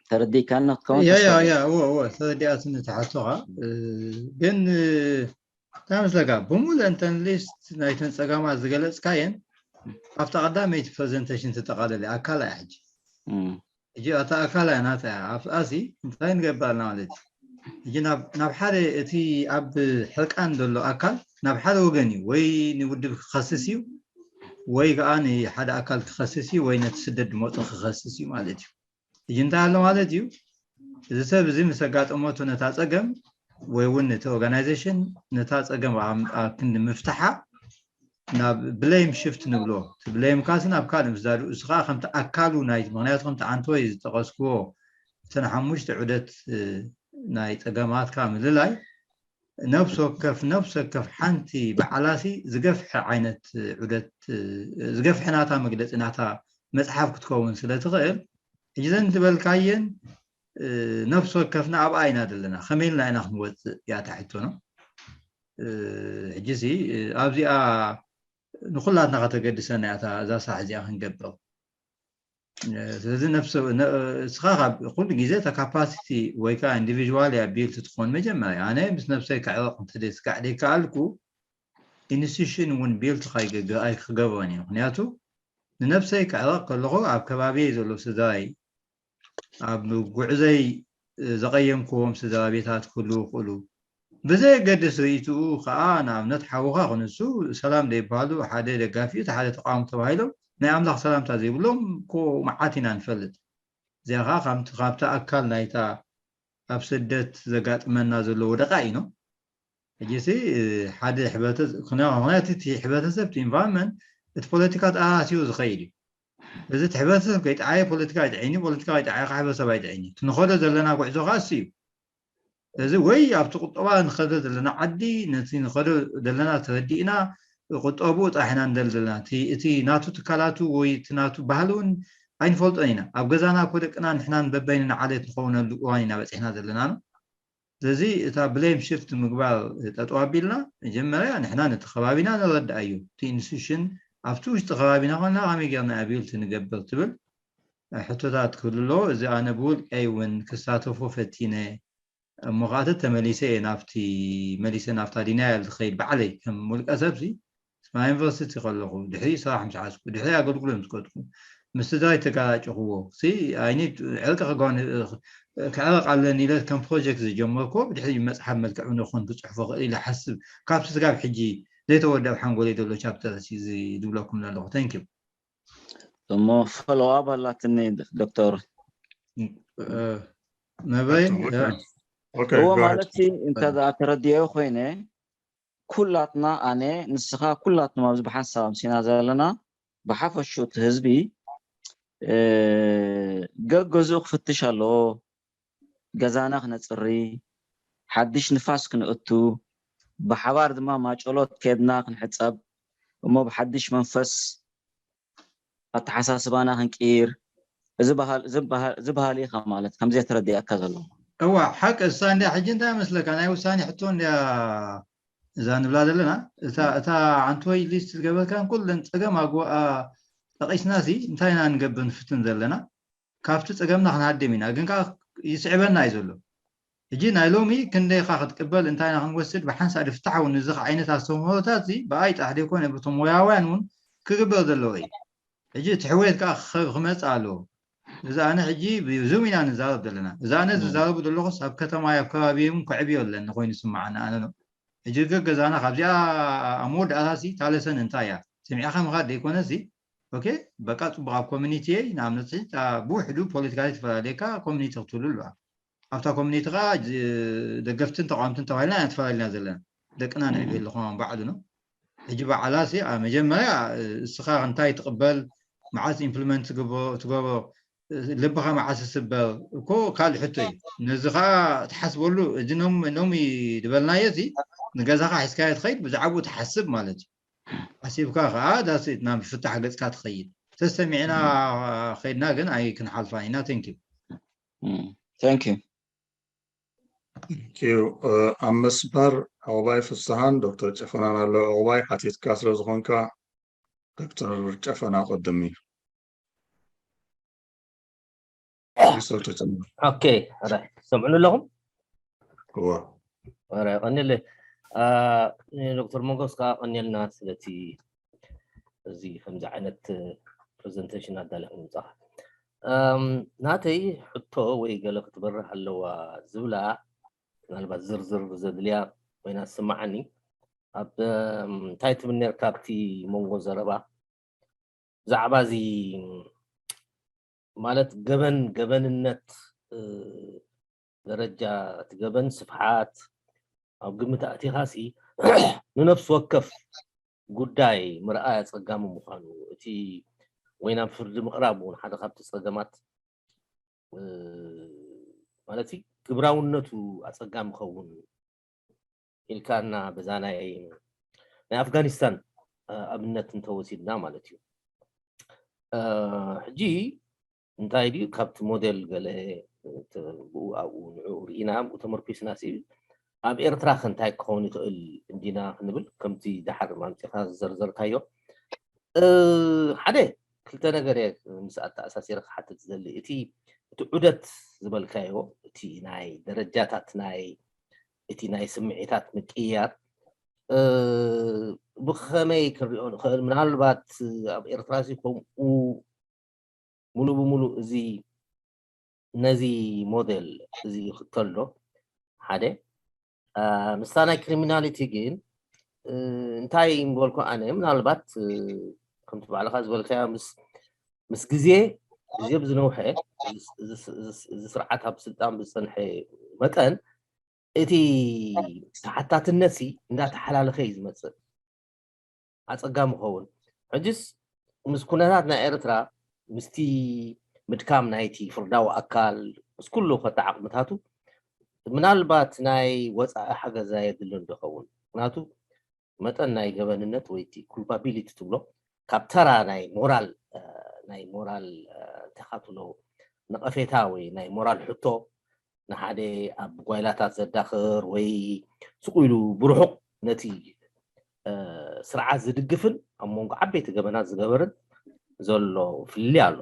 ተረዲእካና ክትከውን ያ ያ ተስፋ ያ እወ እወ ተረዲኣትኒ ተሓቶኻ ግን እንታይ መስለካ ብሙሉእ እንተን ሊስት ናይተን ፀገማት ዝገለፅካየን ኣብታ ቀዳመይቲ ፕሬዘንቴሽን ተጠቓለለ ኣካል እያ ሕጂ እም፣ ሕጂ ኣታ ኣካል እያ ናታ እያ ኣብኣሲ እንታይ ንገብር ኣለና ማለት እዩ ሕጂ ናብ ናብ ሓደ እቲ ኣብ ሕርቃን ዘሎ ኣካል ናብ ሓደ ወገን እዩ ወይ ንውድብ ክኸስስ እዩ ወይ ከዓ ንሓደ ኣካል ክኸስስ እዩ ወይ ነቲ ስደት ድመፁ ክኸስስ እዩ ማለት እዩ ሕጂ እንታይ ኣሎ ማለት እዩ እዚ ሰብ እዚ ምስ ኣጋጠመቱ ነታ ፀገም ወይ እውን እቲ ኦርጋናይዜሽን ነታ ፀገም ኣብ ክንዲ ምፍትሓ ናብ ብሌም ሽፍት ንብሎ እቲ ብሌም ካሲ ናብ ካልእ ምስዳዱ እዚ ከዓ ከምቲ ኣካሉ ናይ ምክንያቱ ከምቲ ዓንተወይ ዝጠቀስክዎ እተን ሓሙሽተ ዑደት ናይ ፀገማትካ ምልላይ ነብሲ ወከፍ ነብሲ ወከፍ ሓንቲ በዓላሲ ዝገፍሐ ዓይነት ዑደት ዝገፍሐ ናታ መግለፂ ናታ መፅሓፍ ክትከውን ስለ ትኽእል ሕጂ ዘን ዝበልካየን ነብሲ ወከፍና ኣብኣ ኢና ዘለና ከመይ ኢልና ኢና ክንወፅእ እያ ታሕቶኖ ሕጂሲ ኣብዚኣ ንኩላትና ከተገድሰና እያ እዛ ሳሕ እዚኣ ክንገብር ስለዚ ነብሲ እስኻ ካብ ኩሉ ግዜ እታ ካፓሲቲ ወይ ከዓ ኢንዲቪዥዋል እያ ቢልት ትኾን መጀመርያ ኣነ ምስ ነብሰይ ክዕረቕ እንተደይ ስጋዕ ደይከኣልኩ ኢንስቲቱሽን እውን ቢልት ኣይክገብሮን እዩ ምክንያቱ ንነብሰይ ክዕረቕ ከለኹ ኣብ ከባቢየይ ዘሎ ስድራይ ኣብ ጉዕዘይ ዘቐየምክዎም ስድራ ቤታት ክህልዉ ይኽእሉ ብዘየገድስ ርእይትኡ ከዓ ንኣብነት ሓውኻ ክንሱ ሰላም ዘይበሃሉ ሓደ ደጋፊ እቲ ሓደ ተቃወም ተባሂሎም ናይ ኣምላኽ ሰላምታ ዘይብሎም እኮ መዓት ኢና ንፈልጥ እዚኣ ከዓ ካብታ ኣካል ናይታ ኣብ ስደት ዘጋጥመና ዘሎ ወደቃ ኢኖ ሕጂሲ ሓደ ምክንያቱ እቲ ሕብረተሰብ እቲ ኢንቫይሮንመንት እቲ ፖለቲካ ተኣሳሲቡ ዝኸይድ እዩ እዚ እቲ ሕብረተሰብ ከይጠዓየ ፖለቲካ ኣይጥዕኒ ፖለቲካ ከይጠዓየ ከዓ ሕብረተሰብ ኣይጥዕኒ እቲ ንኸዶ ዘለና ጉዕዞ ከዓ እሱ እዩ እዚ ወይ ኣብቲ ቁጠባ ንኸደ ዘለና ዓዲ ነቲ ንኸዶ ዘለና ተረዲእና ቁጠቡ ጥራሕ ኢና ንደል ዘለና እቲ ናቱ ትካላቱ ወይ እቲ ናቱ ባህሊ እውን ኣይንፈልጦን ኢና ኣብ ገዛና እኮ ደቅና ንሕና ንበበይንና ዓሌት ንኸውነሉ እዋን ኢና በፂሕና ዘለና ነው ስለዚ እታ ብሌም ሽፍት ምግባር ጠጠው ኣቢልና መጀመርያ ንሕና ነቲ ከባቢና ንረድኣዩ እቲ ኢንስቲቱሽን ኣብቲ ውሽጢ ከባቢና ኮና ከመይ ጌርና ኣቢልቲ ንገብር ትብል ሕቶታት ክህሉ ኣለዎ እዚ ኣነ ብውልቀይ እውን ክሳተፎ ፈቲነ እሞ ከዓ ተመሊሰ እየ ናብቲ መሊሰ ናብታ ዲናያል ዝኸይድ ባዕለይ ከም ውልቀ ሰብሲ ስማ ዩኒቨርሲቲ ከለኹ ድሕሪ ስራሕ ምስ ሓዝኩ ድሕሪ ኣገልግሎት ምስ ከድኩ ምስ ስድራይ ተጋላጭኽዎ ሲ ኣይኒ ዕርቂ ክጓን ክዕረቕ ኣለኒ ኢለ ከም ፕሮጀክት ዝጀመርኮ ብድሕሪ መፅሓፍ መልክዕ እውን ይኹን ክፅሕፎ ክእል ኢለ ሓስብ ካብቲ ስጋብ ሕጂ ዘይተወደብ ሓንጎለይ ዘሎ ቻፕተር እዚ ዝብለኩም ዘለኹ ተንኪዩ እሞ ፎሎዋብ ኣላትኒ ዶክተር መበይ እዎ ማለት እንተ ተረድዮ ኮይነ ኩላትና ኣነ ንስኻ ኩላትና ኣብዚ ብሓንሳብ ኣምሲና ዘለና ብሓፈሹ እቲ ህዝቢ ገገዝኡ ክፍትሽ ኣለዎ ገዛና ክነፅሪ ሓድሽ ንፋስ ክንእቱ ብሓባር ድማ ማጨሎት ከድና ክንሕፀብ እሞ ብሓድሽ መንፈስ ኣተሓሳስባና ክንቅይር እዚ ባህሊ ኢኻ ማለት ከምዚ ተረዲኣካ ዘሎ እዋ ሓቂ እሳ እንዲያ ሕጂ እንታይ መስለካ ናይ ውሳኔ ሕቶ እንዲያ እዛ ንብላ ዘለና እታ ዓንትወይ ሊስት ዝገበርካን ኩለን ፀገም ኣግዋ ጠቂስና ሲ እንታይ ኢና ንገብር ንፍትን ዘለና ካብቲ ፀገምና ክንሃድም ኢና ግን ከዓ ይስዕበና እዩ ዘሎ ሕጂ ናይ ሎሚ ክንደይካ ክትቅበል እንታይ ኢና ክንወስድ ብሓንሳእ ድፍታሕ እውን እዚ ዓይነት ኣስተምህሮታት ሲ ብኣይ ጥራሕ ዘይኮነ ብቶም ሞያውያን እውን ክግበር ዘለዎ እዩ ሕጂ እቲ ሕወየት ከዓ ክመፅእ ኣለዎ እዚ ኣነ ሕጂ ብዙም ኢና ንዛረብ ዘለና እዚ ኣነ ዝዛረቡ ዘለኹስ ኣብ ከተማ ኣብ ከባቢ እውን ክዕብዮ ኣለኒ ኮይኑ ስማዓኒ ኣነ ነው ሕጂ ገ ገዛና ካብዚኣ ኣብ መወዳእታ ሲ ታለሰን እንታይ እያ ስሚዕኻ ምኻድ ዘይኮነ ሲ ኦኬ በቃ ፅቡቅ ኣብ ኮሚኒቲ ንኣብነት ብውሕዱ ፖለቲካሊ ትፈላለየካ ኮሚኒቲ ክትህሉ ኣለዋ ኣብታ ኮሚኒቲ ከዓ ደገፍትን ተቃወምትን ተባሂልና ኢና ተፈላለና ዘለና ደቅና ንዕብየሉ ከማን ባዕሉ ነው ሕጂ በዓላ ሲ መጀመርያ እስኻ እንታይ ትቅበል መዓስ ኢምፕሊመንት ትገብሮ ልብኻ መዓስ ስበር እኮ ካልእ ሕቶ እዩ ነዚ ከዓ ትሓስበሉ እዚ ኖሚ ዝበልናዮ ሲ ንገዛኻ ሒዝካዮ ትኸይድ ብዛዕባኡ ትሓስብ ማለት እዩ ሓሲብካ ከዓ ዳስ ናብ ፍታሕ ገፅካ ትኸይድ ተሰሚዕና ከይድና ግን ኣይ ክንሓልፋ ኢና thank you thank you ዩ ኣብ መስመር ዕቑባይ ፍስሃን ዶክተር ጨፈናን ኣሎ ዕቑባይ ሓቲትካ ስለ ዝኾንካ ዶክተር ጨፈና ቅድም እዩ ኦኬ ሰምዑ ኣለኹም እዋ ቀኒለ ዶክተር ሞጎስ ከዓ ቀኒልና ስለቲ እዚ ከምዚ ዓይነት ፕሬዘንቴሽን ኣዳሊኹም ምፃኻ ናተይ ሕቶ ወይ ገለ ክትበርህ ኣለዋ ዝብላ ምናልባት ዝርዝር ዘድልያ ኮይና ዝስማዓኒ ኣብ እንታይ ትብል ነርካ ኣብቲ መንጎ ዘረባ ብዛዕባ እዚ ማለት ገበን ገበንነት ደረጃ እቲ ገበን ስፍሓት ኣብ ግምት ኣእቲኻ ሲ ንነፍሲ ወከፍ ጉዳይ ምርኣይ ኣፀጋሚ ምዃኑ እቲ ወይ ናብ ፍርዲ ምቕራብ እውን ሓደ ካብቲ ፀገማት ማለት ግብራውነቱ ኣፀጋሚ ኸውን ኢልካና በዛ ናይ ናይ ኣፍጋኒስታን ኣብነት እንተወሲድና ማለት እዩ ሕጂ እንታይ ድዩ ካብቲ ሞዴል ገለ ብኡ ኣብኡ ንዕኡ ርኢና ብኡ ተመርኩስና ሲ ኣብ ኤርትራ ከ እንታይ ክኸውን ይኽእል እንዲና ክንብል ከምቲ ድሓር ማምፂኻ ዝዘርዘርካዮ ሓደ ክልተ ነገር እየ ምስ ኣተኣሳሲረ ክሓትት ዝደሊ እቲ እቲ ዑደት ዝበልካዮ እቲ ናይ ደረጃታት ናይ እቲ ናይ ስምዒታት ምቅያር ብኸመይ ክንሪኦ ንኽእል ምናልባት ኣብ ኤርትራ ሲ ከምኡ ሙሉ ብሙሉ እዚ ነዚ ሞዴል እዚ ይኽተል ዶ ሓደ ምስታ ናይ ክሪሚናሊቲ ግን እንታይ ምበልኩ ኣነ ምናልባት ከምቲ ባዕልካ ዝበልካዮ ምስ ምስ ግዜ ግዜ ብዝነውሐ እዚ ስርዓት ኣብ ስልጣን ብዝፀንሐ መጠን እቲ ተሓታትነት ሲ እንዳተሓላለኸ እዩ ዝመፅእ ኣፀጋሚ ኸውን ሕጅስ ምስ ኩነታት ናይ ኤርትራ ምስቲ ምድካም ናይቲ ፍርዳዊ ኣካል ምስ ኩሉ ከተዓቕምታቱ ምናልባት ናይ ወፃኢ ሓገዛ የድልን ዶ ኸውን ምክንያቱ መጠን ናይ ገበንነት ወይ እቲ ኩልፓቢሊቲ ትብሎ ካብ ተራ ናይ ሞራል ናይ ሞራል እንተኻትሎ ነቐፌታ ወይ ናይ ሞራል ሕቶ ንሓደ ኣብ ጓይላታት ዘዳኽር ወይ ስቕ ኢሉ ብርሑቕ ነቲ ስርዓት ዝድግፍን ኣብ መንጎ ዓበይቲ ገበናት ዝገበርን ዘሎ ፍልልይ ኣሎ።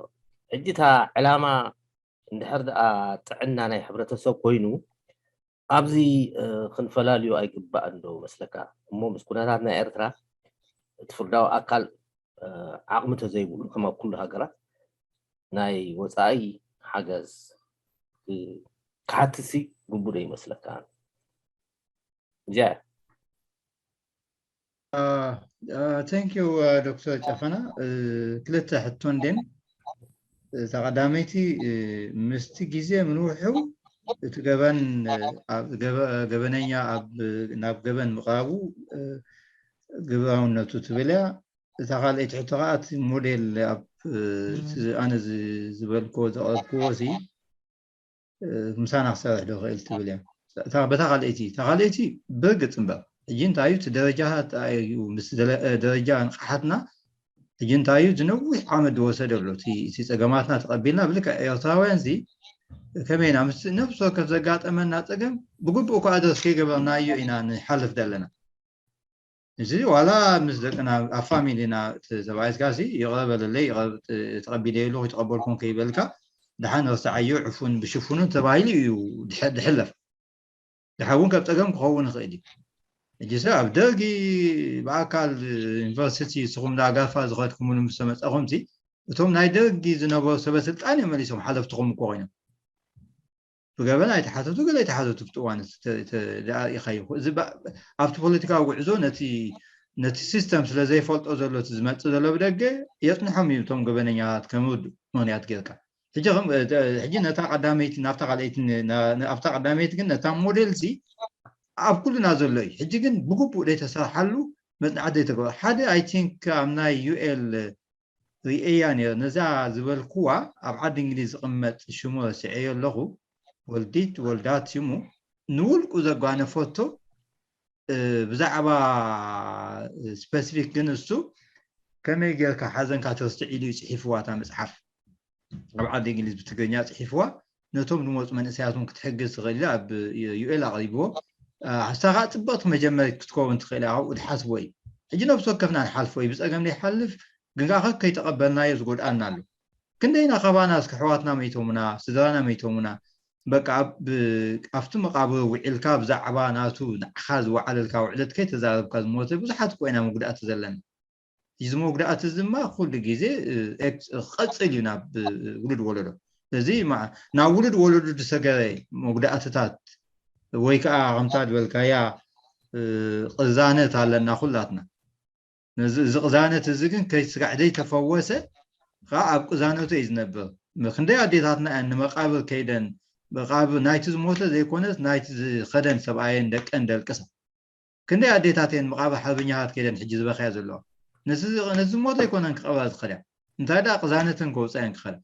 ሕጂ እታ ዕላማ እንድሕር ደኣ ጥዕና ናይ ሕብረተሰብ ኮይኑ ኣብዚ ክንፈላልዮ ኣይግባእን ዶ መስለካ? እሞ ምስ ኩነታት ናይ ኤርትራ እቲ ፍርዳዊ ኣካል ዓቕሚ ተዘይብሉ ከም ኣብ ኩሉ ሃገራት ናይ ወፃኢ ሓገዝ ክሓትሲ ግቡእ ዶ ይመስለካ? እዚኣ thank you ዶክተር ጨፈና። ክልተ ሕቶ እንዴን። እታ ቀዳመይቲ ምስቲ ግዜ ምንውሑ እቲ ገበን ገበነኛ ናብ ገበን ምቕራቡ ግብራውነቱ ትብል እያ። እታ ካልኣይቲ ሕቶ ከዓ እቲ ሞዴል ኣብ ኣነ ዝበልክዎ ዘቕረብክዎ ሲ ምሳና ክሰርሕ ዶ ክእል ትብል እያ። በታ ካልኣይቲ እታ ካልኣይቲ ብርግፅ እምበር ሕጂ እንታይ እዩ እቲ ደረጃ እዩ ምስ ደረጃ ንቕሓትና ሕጂ እንታይ እዩ ዝነዊሕ ዓመት ዝወሰደ ኣሎ። እቲ ፀገማትና ተቐቢልና ብልክዕ ኤርትራውያን ዚ ከመይና ምስ ነፍሲ ወከፍ ዘጋጠመና ፀገም ብግቡእ እኳ ኣድረስ ከይገበርናዮ ኢና ንሓልፍ ዘለና። እዚ ዋላ ምስ ደቅና ኣብ ፋሚሊና ተባዒስካ ሲ ይቕረ በለለይ ተቐቢለ የሉ ይተቐበልኩም ከይበልካ ድሓን ረስዓዮ ዕፉን ብሽፉኑ ተባሂሉ እዩ ድሕለፍ። ድሓ እውን ካብ ፀገም ክኸውን ይኽእል እዩ። ሕጂ ሰብ ኣብ ደርጊ ብኣካል ዩኒቨርሲቲ ንስኹም ዳጋፋ ዝኸድኩምሉ ምስ ተመፀኹም ሲ እቶም ናይ ደርጊ ዝነበሩ ሰበ ስልጣን እዮም መሊሶም ሓለፍትኹም እኮ ኮይኖም። ብገበን ኣይተሓተቱ ገለ ኣይተሓተቱ ኣብቲ እዋን ደኣ ኢኻዮ። ኣብቲ ፖለቲካዊ ጉዕዞ ነቲ ነቲ ሲስተም ስለ ዘይፈልጦ ዘሎ እቲ ዝመፅእ ዘሎ ብደገ የፅንሖም እዩ እቶም ገበነኛታት ከም ውዱእ ምክንያት ጌርካ። ሕጂ ነታ ቀዳመይቲ ናብታ ካልኣይቲ ኣብታ ቀዳመይቲ ግን ነታ ሞዴል ሲ ኣብ ኩልና ዘሎ እዩ። ሕጂ ግን ብግቡእ ዘይተሰርሓሉ መፅናዕቲ ዘይተገበረ ሓደ I think ኣብ ናይ ዩኤል ርእየያ ነይረ። ነዛ ዝበልክዋ ኣብ ዓዲ እንግሊዝ ዝቕመጥ ሽሙ ረሲዐዮ ኣለኹ። ወልዲት ወልዳት ሽሙ ንውልቁ ዘጓነፈቶ ብዛዕባ ስፐሲፊክ ግን እሱ ከመይ ጌርካ ሓዘንካ ተስትዒሉ እዩ ፅሒፍዋ እታ መፅሓፍ። ኣብ ዓዲ እንግሊዝ ብትግርኛ ፅሒፍዋ ነቶም ዝመፁ መንእሰያት እውን ክትሕግዝ ትኽእል ኢላ ኣብ ዩኤል ኣቕሪብዎ። ሓስታ ከዓ ፅብቕቲ መጀመሪት ክትከውን ትኽእል እያ። ካብኡ ዝሓስቦ እዩ። ሕጂ ነብሲ ወከፍና ንሓልፎ እዩ። ብፀገም ዘይሓልፍ ግን ከዓ ከከይተቐበልናዮ ዝጎድኣና ኣሎ። ክንደይና ካባና እስከ ኣሕዋትና መይቶምና፣ ስድራና መይቶምና፣ በቃ ኣብቲ መቓብሩ ውዒልካ ብዛዕባ ናቱ ንዓኻ ዝወዓለልካ ውዕለት ከይተዛረብካ ዝሞተ ብዙሓት እኮ ኢና መጉዳእቲ ዘለና። እዚ መጉዳእቲ እዚ ድማ ኩሉ ግዜ ክቐፅል እዩ ናብ ውሉድ ወለዶ። እዚ ናብ ውሉድ ወለዶ ዝሰገረ መጉዳእትታት ወይ ከዓ ከምታ ዝበልካያ ቅዛነት ኣለና ኩላትና። እዚ ቅዛነት እዚ ግን ከይስጋዕ ዘይተፈወሰ ከዓ ኣብ ቅዛነቱ እዩ ዝነብር። ክንደይ ኣዴታትና እየን ንመቃብር ከይደን መቃብር ናይቲ ዝሞተ ዘይኮነስ ናይቲ ዝኸደን ሰብኣየን ደቀን ደልቅሳ። ክንደይ ኣዴታት እየን መቃብር ሓርበኛታት ከይደን ሕጂ ዝበኸያ ዘለዋ። ነዚ ዝሞተ ኣይኮነን ክቐብራ ዝኸዳ እንታይ ደኣ ቅዛነተን ከውፅኣየን ክኸዳ።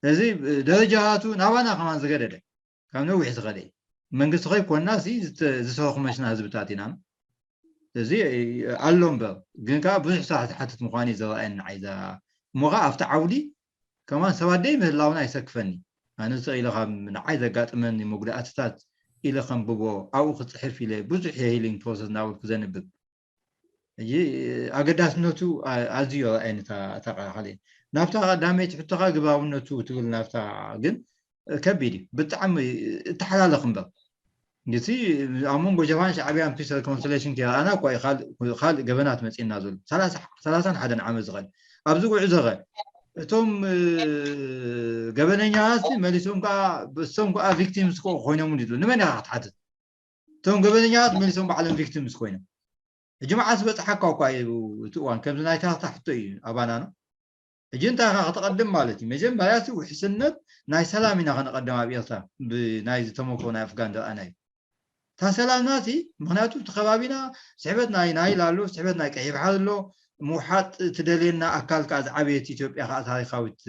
እዚ ደረጃታቱ ናባና ከማን ዝገደደ ካብ ነዊሕ ዝኸደ እዩ። መንግስቲ ከይኮና ዝሰረኹ መሽና ህዝብታት ኢና። እዚ ኣሎ እምበር ግን ከዓ ብዙሕ ስራሕ ዝሓትት ምዃኑ እዩ ዝረኣየኒ ንዓይ። እሞ ከዓ ኣብቲ ዓውዲ ከማን ሰባት ደይ ምህላውና ይሰክፈኒ። ኣነ ስቕ ኢለ ካብ ንዓይ ዘጋጥመኒ መጉዳእትታት ኢለ ከንብቦ ኣብኡ ክፅሕፍ ኢለ ብዙሕ የሂሊንግ ፕሮሰስ እናበልኩ ዘንብብ። ሕጂ ኣገዳስነቱ ኣዝዩ ረኣየኒ እታ ቃል ናብታ ቀዳመይቲ ሕቶኻ ግብራውነቱ ትብል ናብታ ግን ከቢድ እዩ ብጣዕሚ እተሓላለኽ እምበር እቲ ኣብ መንጎ ጀብሃን ሻዕብያን ፒስ ሪኮንሲሌሽን ከይረኣና እኳ እዩ ካልእ ገበናት መፂእና ዘሎ ሰላሳን ሓደን ዓመት ዝኸድ ኣብዚ ጉዕዞ ኸ እቶም ገበነኛታት መሊሶም ከዓ እሶም ከዓ ቪክቲምስ ኮይኖም ይብሉ ንመን ኢኻ ክትሓትት እቶም ገበነኛታት መሊሶም ባዕሎም ቪክቲምስ ኮይኖም ሕጂ መዓስ በፅሓካ እኳ እዩ እቲ እዋን ከምዚ ናይ ታኽታ ሕቶ እዩ ኣባና ነው ሕጂ እንታይ ኢኻ ክትቐድም ማለት እዩ መጀመርያ ውሕስነት ናይ ሰላም ኢና ከነቐድም ኣብ ኤርትራ ብናይ ዝተመክሮ ናይ ኣፍጋን ዝረኣና እዩ እታ ሰላምና ሲ ምክንያቱ እቲ ከባቢና ስሕበት ናይ ናይል ኣሎ ስሕበት ናይ ቀይሕ ባሕሪ ኣሎ ምውሓጥ ትደልየና ኣካል ከዓ ዝዓበየት ኢትዮጵያ ከዓ ታሪካዊት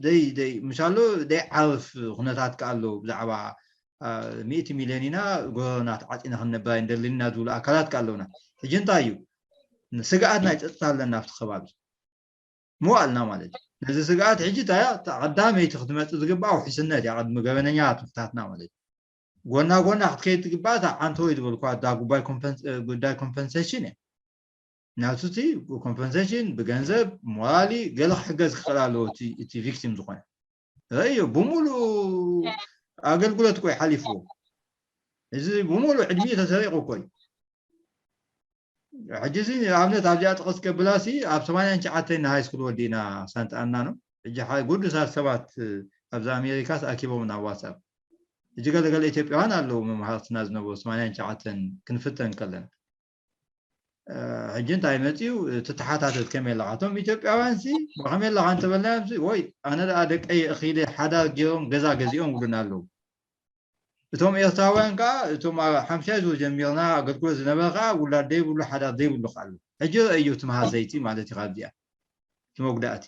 ደይ ደይ ምሻሎ ደይ ዓርፍ ኩነታት ከዓ ኣሎ ብዛዕባ ሚእቲ ሚልዮን ኢና ጎረና ተዓፂና ክንነብራ እንደልንና ዝብሉ ኣካላት ከዓ ኣለውና ሕጂ እንታይ እዩ ስግኣት ናይ ፀጥታ ኣለና ኣብቲ ከባቢ ምዋልና ማለት እዩ ነዚ ስግኣት ሕጂ ታያ ቀዳመይቲ ክትመፅእ ዝግባእ ውሕስነት እያ ቅድሚ ገበነኛታት ምክታትና ማለት እዩ ጎና ጎና ክትከይድ ትግባእ እታ ዓንተወይ ዝበልኳ እታ ጉዳይ ኮምፐንሴሽን እያ ናቱ እቲ ኮምፐንሴሽን ብገንዘብ ሞራሊ ገለ ክሕገዝ ክኽእል ኣለዎ እቲ ቪክቲም ዝኾነ ረእዮ ብምሉእ ኣገልግሎት እኮ እዩ ሓሊፍዎ። እዚ ብምሉእ ዕድሚኡ ተሰሪቑ እኮ እዩ። ሕጂ እዚ ንኣብነት ኣብዚኣ ጥቕስ ከብላሲ ኣብ ሰማንያን ትሽዓተን ንሃይ ስኩል ወዲእና ሳንት ኣና ነው። ሕጂ ጉዱሳት ሰባት ኣብዚ ኣሜሪካ ተኣኪቦም ናብ ዋትሳፕ። ሕጂ ገለገለ ኢትዮጵያውያን ኣለዉ መምሃርትና ዝነበሩ ሰማንያን ትሽዓተን ክንፍተን ከለና። ሕጂ እንታይ መፅኡ ትተሓታተት ከመይ ኣለኻ? እቶም ኢትዮጵያውያን ሲ ከመይ ኣለኻ እንተበልናዮም ወይ ኣነ ደኣ ደቀይ እኺለ ሓዳር ገይሮም ገዛ ገዚኦም ውሉና ኣለዉ። እቶም ኤርትራውያን ከዓ እቶም ሓምሻይ ዙር ጀሚርና ኣገልግሎት ዝነበረ ከዓ ውላድ ዘይብሉ ሓዳር ዘይብሉ ከዓ ኣሎ። ሕጂ ረእዩ እቲ መሃሰይቲ ማለት እዩ ካብዚኣ እቲ መጉዳእቲ።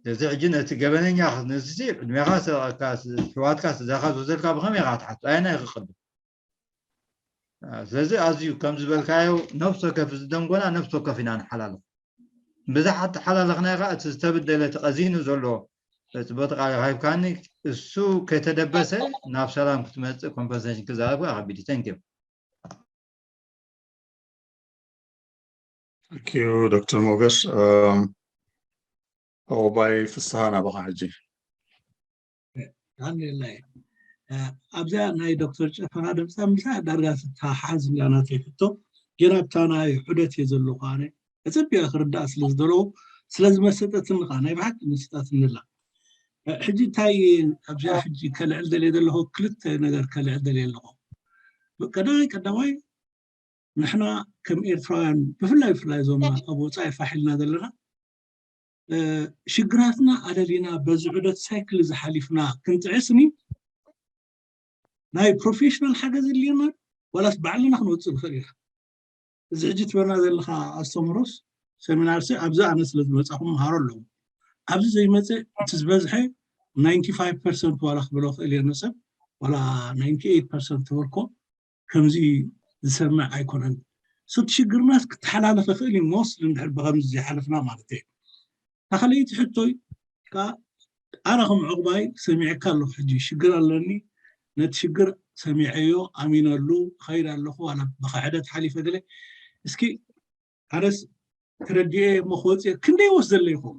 ስለዚ ሕጂ ነቲ ገበነኛ ነዚ ዕድሜኻ ሰረቐካ ሕዋትካ ስድራኻ ዝወሰድካ ብኸመይ ኢኻ ክትሓቶ ኣየናይ ክቕድም? ስለዚ ኣዝዩ ከም ዝበልካዮ ነፍሲ ወከፍ እዚ ደንጎና ነፍሲ ወከፍ ኢና ንሓላልኽ። ብዛሕ ተሓላለኽና ኢኻ እቲ ዝተበደለ ተቐዚኑ ዘሎ ጽቡቕ ቃል ሃብካኒ እሱ ከተደበሰ ናብ ሰላም ክትመጽእ ኮምፐንሴሽን ክዛረብ ከቢድ እዩ። Thank you። Thank you ዶክተር ሞገስ። ኦባይ ፍስሃ ናባኻ ሕጂ። ኣንላይ ኣብዚኣ ናይ ዶክተር ጨፈራ ደብሳ ምሳ ዳርጋ ትተሓሓዝ እያ ናተይ ሕቶ። ግን ኣብታ ናይ ዑደት እየ ዘለኹ ኣነ። ተጸቢቐ ክርዳእ ስለ ዝደለኹ ስለ ዝመሰጠትኒ ከዓ ናይ ብሓቂ መሰጣትኒ ኣላ። ሕጂ እንታይ ኣብዚኣ ሕጂ ከልዕል ደልየ ዘለኹ ክልተ ነገር ከልዕል ደልየ ኣለኹ። ቀዳማይ ቀዳማይ ንሕና ከም ኤርትራውያን ብፍላይ ብፍላይ እዞም ኣብ ወፃኢ ፋሕ ኢልና ዘለና ሽግራትና ኣለሊና በዚ ዑደት ሳይክል እዚ ሓሊፍና ክንጥዕስኒ ናይ ፕሮፌሽናል ሓገዝ ኣድልየና ዋላስ ባዕልና ክንወፅእ ንኽእል ኢና። እዚ ሕጂ ትበና ዘለካ ኣስተምህሮስ ሰሚናርሲ ኣብዚ ኣነ ስለ ዝመፃኹ ምሃሮ ኣለዎ። ኣብዚ ዘይመፅእ እቲ ዝበዝሐ ናይንቲ ፋይቭ ፐርሰንት ዋላ ክብሎ ክእል እየ ሰብ ዋላ ናይንቲ ኤይት ፐርሰንት ትበልኮ ከምዚ ዝሰምዕ ኣይኮነን። ሶቲ ሽግርናስ ክተሓላለፈ ክእል እዩ ሞስ እንድሕር ብከምዚ ዘይሓለፍና ማለት እዩ። ታኸለይቲ ሕቶይ ከዓ ኣነ ከም ዕቑባይ ሰሚዐካ ኣለኹ። ሕጂ ሽግር ኣለኒ፣ ነቲ ሽግር ሰሚዐዮ ኣሚነሉ እኸይድ ኣለኹ። ዋላ ብኽሕደት ሓሊፈ ገለ እስኪ ኣነስ ተረዲኤ እሞ ክወፅእ ክንደይ ይወስደለይ ይኸውን?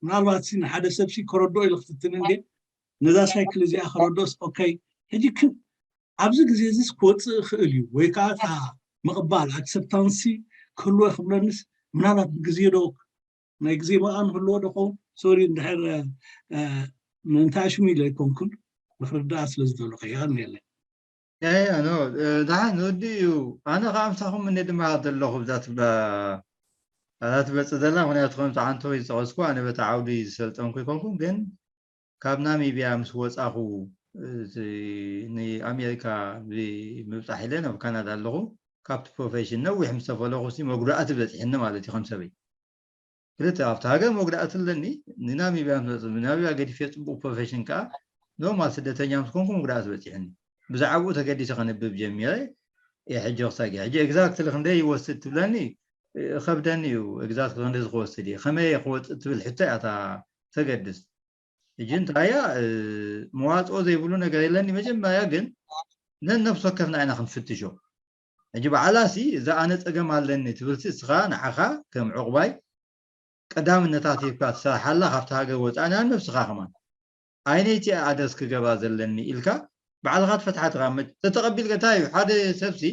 ምናልባት ሲ ንሓደ ሰብ ሲ ከረድኦ ኢለ ክትትን እንዴ ነዛ ሳይክል እዚኣ ከረድኦስ ኦኬ። ሕጂ ክን ኣብዚ ግዜ እዚስ ክወፅእ ይኽእል እዩ ወይ ከዓ እታ ምቕባል ኣክሰፕታንሲ ክህልዎ ክብለንስ ምናልባት ብግዜ ዶ ናይ ግዜ መቓን ክህልዎ ዶ ኸውን? ሶሪ እንድሕር ምእንታሽሙ ኢለ ኣይኮንኩን ንክርዳኣ ስለ ዝደለኹ ይቐንየለይ። ኖ ደሓን ወዲ እዩ። ኣነ ከዓ ምሳኹም እነ ድማ ዘለኹ ብዛ ትብላ ኣዛ ትመፅእ ዘላ ምክንያቱ ከም ፀዓንቶ ዝፀቐስኩ ኣነ በታ ዓውዲ ዝሰልጠንኩ ይኮንኩን ግን ካብ ናሚብያ ምስ ወፃኹ ንኣሜሪካ ብምብፃሕ ኢለ ናብ ካናዳ ኣለኹ። ካብቲ ፕሮፌሽን ነዊሕ ምስ ተፈለኹ ሲ መጉዳእቲ በፂሕኒ ማለት እዩ ከም ሰበይ። ክልተ ኣብቲ ሃገር መጉዳእቲ ኣለኒ። ንናሚብያ ምስ መፅእ ናሚብያ ገዲፈ ፅቡቅ ፕሮፌሽን ከዓ ኖርማል ስደተኛ ምስ ኮንኩ መጉዳእቲ በፂሕኒ። ብዛዕባኡ ተገዲሰ ከንብብ ጀሚረ። ሕጂ ክሳጊ ሕጂ ኤግዛክትሊ ክንደይ ይወስድ ትብለኒ ከብደኒ እዩ። ኤግዛክትሊ ክንደይ ዝክወስድ እየ ከመይ ክወፅእ ትብል ሕቶ እያ እታ ተገድስ። ሕጂ እንታይ እያ መዋፅኦ ዘይብሉ ነገር የለኒ። መጀመርያ ግን ነን ነፍሲ ወከፍና ኢና ክንፍትሾ። ሕጂ በዓላ ሲ እዛ ኣነ ፀገም ኣለኒ ትብል ሲ እስኻ ንዓኻ ከም ዕቑባይ ቀዳምነታት ሂብካ ትሰርሓላ ካብቲ ሃገር ወፃእና ነብስኻ ከማን ኣይነይቲ ኣደስ ክገብራ ዘለኒ ኢልካ ባዕልኻ ትፈትሓ ትኻ ተተቐቢልካ እንታይ እዩ ሓደ ሰብሲ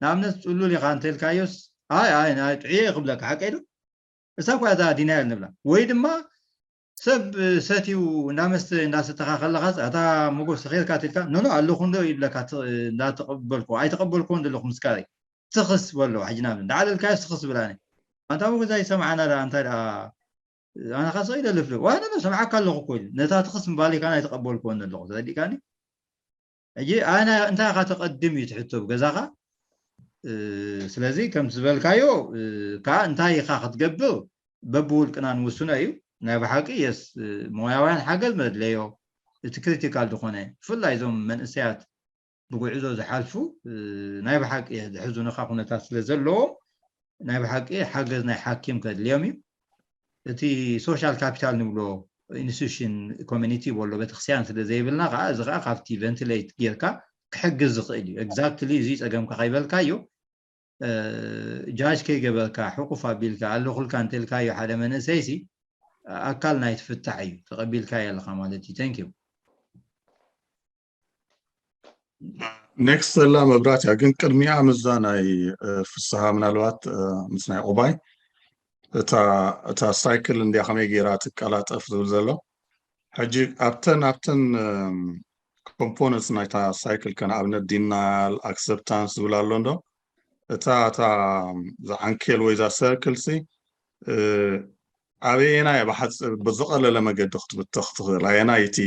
ንኣብነት ፅሉል ኢኻ እንተልካዮስ ኣይ ኣይ ናይ ጥዕየ ክብለካ ሓቀይ ዶ እሳ እኳ እዛ ዲናየል ንብላ ወይ ድማ ሰብ ሰትዩ እንዳመስተ እንዳሰተኻ ከለኻስ ኣታ ሞጎስ ተኸይርካ ትልካ ኖኖ ኣለኹ እንዶ ይብለካ እንዳተቐበልኮ ኣይተቐበልኮ እንደለኹ ምስካሪ ትኽስ በሎ ሕጂ ናብ እንዳዓለልካዮ ትኽስ ብላኒ ኣንታ ሞጎስ ኣይሰምዓና ደኣ እንታይ ደኣ ኣነ ካሰ ኢለ ልፍልፍ ዋነ ሰምዓካ ኣለኹ እኮ ኢሉ ነታ ትኽስ ምባለይ ካን ኣይተቐበልኮ እንደለኹ ተረዲእካኒ ሕጂ ኣነ እንታይ ኢኻ ተቐድም እዩ ትሕቶ ብገዛኻ ስለዚ ከም ዝበልካዮ ከዓ እንታይ ኢኻ ክትገብር በብውልቅና ንውስኖ እዩ ናይ ብሓቂ የስ ሞያውያን ሓገዝ መድለዮ እቲ ክሪቲካል ዝኾነ ብፍላይ እዞም መንእሰያት ብጉዕዞ ዝሓልፉ ናይ ብሓቂ ዝሕዝኑኻ ኩነታት ስለ ዘለዎም ናይ ብሓቂ ሓገዝ ናይ ሓኪም ከድልዮም እዩ እቲ ሶሻል ካፒታል ንብሎ ኢንስቲቱሽን ኮሚኒቲ ወሎ ቤተክርስትያን ስለ ዘይብልና ከዓ እዚ ከዓ ካብቲ ቨንቲሌት ጌርካ ክሕግዝ ዝኽእል እዩ ኤግዛክትሊ እዚ ፀገምካ ከይበልካዮ ጃጅ ከይገበርካ ሕቁፍ ኣቢልካ ኣለኹልካ እንተልካዮ ሓደ መንእሰይሲ ኣካል ናይ ትፍታሕ እዩ ተቐቢልካዮ ኣለካ ማለት እዩ thank you ኔክስት ዘላ መብራት እያ። ግን ቅድሚኣ ምስዛ ናይ ፍስሃ ምናልባት ምስ ናይ ኦባይ እታ ሳይክል እንዲያ ከመይ ገይራ ትቀላጠፍ ዝብል ዘሎ። ሕጂ ኣብተን ኣብተን ኮምፖነንትስ ናይታ ሳይክል ከ ንኣብነት ዲናል ኣክሰፕታንስ ዝብል ኣሎ እንዶ እታ እታ ዝዓንኬል ወይ ዛ ሰርክል ሲ ኣበየናይ ብሓፂር ብዝቐለለ መገዲ ክትብተኽ ትኽእል ኣየናይ እቲ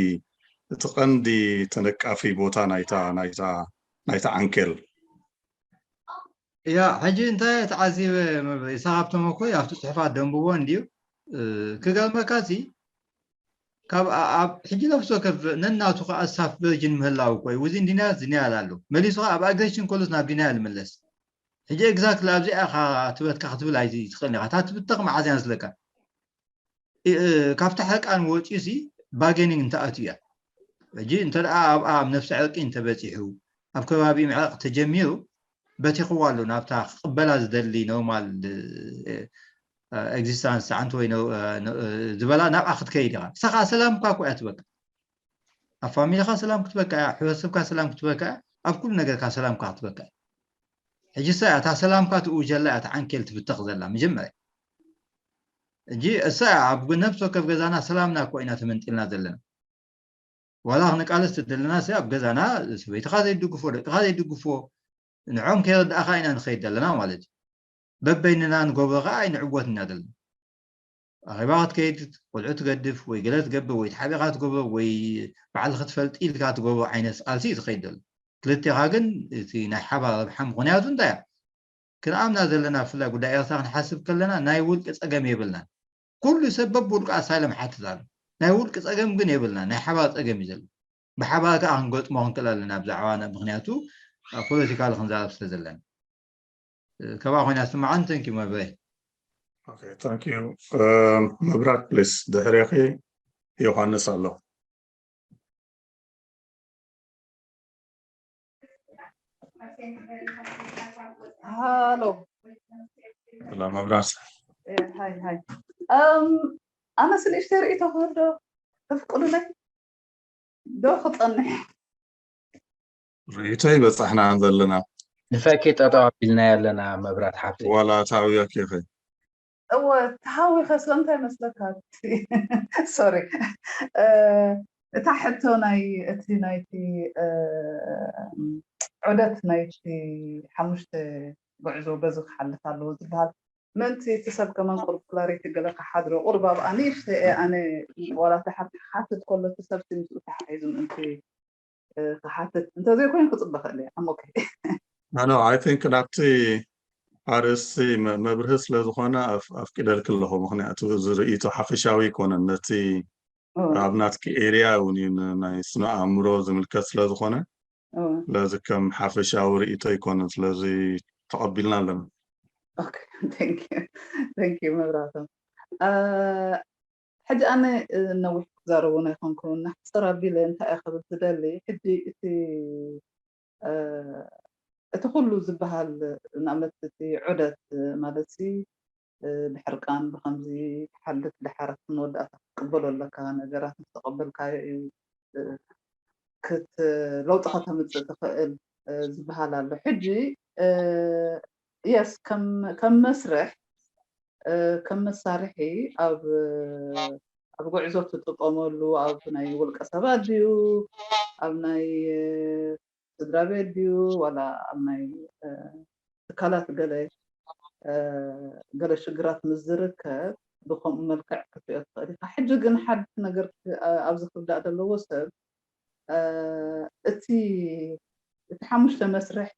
እቲ ቀንዲ ተነቃፊ ቦታ ናይታ ናይታ ናይታ ዓንኬል ያ ሕጂ እንታይ ተዓዚበ መብረ ኢሳቅ ሃብቶም እኮ ኣብቲ ፅሑፋት ደንብቦ እንድዩ ክገርመካ ሲ ካብ ኣብ ሕጂ ነፍሲ ወከፍ ነናቱ ከዓ ሳፍ ቨርጅን ምህላው እኮ እዩ እዚ ዲናል ዲናል ኣሎ መሊሱ ከዓ ኣብ ኣግሬሽን ከሎስ ናብ ዲናል ይምለስ ሕጂ ኤግዛክትሊ ኣብዚኣ ኢኻ ትበትካ ክትብል ኣይትኽእል ኢኻ እታ ትብተኽ መዓዝ እያ መስለካ ካብታ ሕርቃን ወፂኡ ሲ ባርጌኒንግ እንተኣትዩ እያ ሕጂ እንተ ኣብኣ ኣብ ነፍሲ ዕርቂ እንተበፂሑ ኣብ ከባቢ ምዕራቕ ተጀሚሩ በቲኽዋ ኣሎ ናብታ ክቕበላ ዝደሊ ኖርማል ኤግዚስታንስ ሓንቲ ወይ ዝበላ ናብኣ ክትከይድ ኢኻ ንሳ ከዓ ሰላምካ እኮ እያ ትበካ ኣብ ፋሚሊኻ ሰላም ክትበካ እያ ሕብረተሰብካ ሰላም ክትበካ እያ ኣብ ኩሉ ነገርካ ሰላምካ ክትበካ እያ ሕጂ ሳ እያ እታ ሰላምካ ትኡ ጀላ እያ እታ ዓንኬል ትብተኽ ዘላ መጀመርያ እጂ እሳ እያ ኣብ ነፍሲ ወከፍ ገዛና ሰላምና እኮ ኢና ተመንጢልና ዘለና ዋላ ክንቃለስ ተደለና ሲ ኣብ ገዛና ሰበይትኻ ዘይድግፎ ደቅኻ ዘይድግፎ ንዖም ከይረዳእኻ ኢና ንኸይድ ዘለና ማለት እዩ በበይንና ንገብሮ ከዓ ኣይንዕወት ኢና ዘለና ኣኼባ ክትከይድ ቆልዑ ትገድፍ ወይ ገለ ትገብር ወይ ተሓቢኻ ትገብሮ ወይ ባዕልኻ ትፈልጥ ኢልካ ትገብሮ ዓይነት ቃልሲ እዩ ዝኸይድ ዘሎ ክልቴኻ ግን እቲ ናይ ሓባር ረብሓ ምኽንያቱ እንታይ እያ ክንኣምና ዘለና ብፍላይ ጉዳይ ኤርትራ ክንሓስብ ከለና ናይ ውልቂ ፀገም የብልናን ኩሉ ሰብ በብውልቂ ኣሳይለም ሓትት ኣሎ ናይ ውልቂ ፀገም ግን የብልና ናይ ሓባር ፀገም እዩ ዘሎ ብሓባር ከዓ ክንገጥሞ ክንክእል ኣለና ብዛዕባና ምክንያቱ ፖለቲካሊ ክንዛረብ ስለ ዘለና ከብኣ ኮይና ስምዓን ተንኪ መብሬ መብራት ፕሊስ ድሕሬኺ ዮሃንስ ኣሎ ሃሎ መብራት ሃይ ሃይ ኣነስ ንእሽተይ ርእይቶ ክህብ ዶ ተፍቅዱለይ ዶ ክፀንሕ ርእይቶ ይበፃሕና ዘለና ንፈኪ ጠጠው ኣቢልና ያለና መብራት ሓብቲ ዋላ ታውያኪ ኸ እወ ተሃዊኸ ስለምንታይ መስለካ ሶሪ እታ ሕቶ ናይ እቲ ናይቲ ዑደት ናይቲ ሓሙሽተ ጉዕዞ በዚ ክሓልፍ ኣለዎ ዝበሃል ምእንቲ እቲ ሰብ ከመን ቁርብ ክላሪቲ ገለ ክሓድሮ ቁርብ ኣብኣ ንእሽተ እየ ኣነ ዋላ ተሓሓትት ከሎ እቲ ሰብ ምስኡ ተሓሒዙ ምእንቲ ክሓትት እንተዘይኮይኑ ክፅበ ክእል እየ ኣሞከ ኣኖ ኣይ ቲንክ ናብቲ ኣርእስቲ መብርሂ ስለ ዝኾነ ኣፍቂደልክ ኣለኹ ምክንያቱ እዚ ርእይቶ ሓፈሻዊ ኣይኮነን ነቲ ኣብ ናትኪ ኤርያ እውን እዩ ናይ ስነ ኣእምሮ ዝምልከት ስለ ዝኾነ ስለዚ ከም ሓፈሻዊ ርእይቶ ኣይኮነን ስለዚ ተቐቢልና ኣለና ዩ መብራቶም ሕጂ ኣነ ነዊሕ ክዛረቡ ናይ ኮንኩን ናሕፅር ኣቢለ እንታይ እየ ክብል ትደሊ ሕጂ እቲ እቲ ኩሉ ዝበሃል ንኣብነት እቲ ዑደት ማለት ሲ ብሕርቃን ብከምዚ ትሓልፍ ድሓር ክንወዳእታ ክትቅበሎ ኣለካ ነገራት ምስ ተቀበልካዮ እዩ ለውጢ ከተምፅእ ትኽእል ዝበሃል ኣሎ ሕጂ የስ ከም መስርሕ ከም መሳርሒ ኣብ ኣብ ጉዕዞ ትጥቀመሉ ኣብ ናይ ውልቀ ሰባት ድዩ ኣብ ናይ ስድራ ቤት ድዩ ዋላ ኣብ ናይ ትካላት ገለ ገለ ሽግራት ምስ ዝርከብ ብከምኡ መልክዕ ክትሪኦ ትኽእል ኢኻ ሕጂ ግን ሓድቲ ነገር ኣብዚ ክርዳእ ዘለዎ ሰብ እቲ እቲ ሓሙሽተ መስርሕ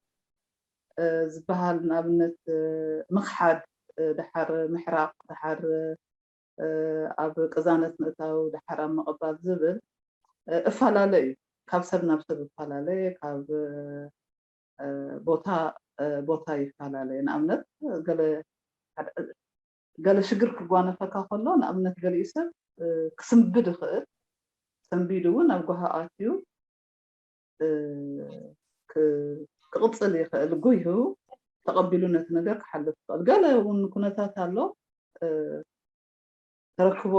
ዝበሃል ንኣብነት ምኽሓድ ድሓር ምሕራቕ ድሓር ኣብ ቅዛነት ምእታው ድሓር ኣብ ምቕባል ዝብል እፈላለ እዩ ካብ ሰብ ናብ ሰብ እፈላለ ካብ ቦታ ቦታ ይፈላለ ንኣብነት ገለ ገለ ሽግር ክጓነፈካ ከሎ ንኣብነት ገሊኡ ሰብ ክስንብድ ይኽእል ሰንቢዱ እውን ኣብ ጓሂ ኣትዩ ክቕፅል ይኽእል ጉይሁ ተቐቢሉ ነቲ ነገር ክሓልፍ ይኽእል ገለ እውን ኩነታት ኣሎ ተረክቦ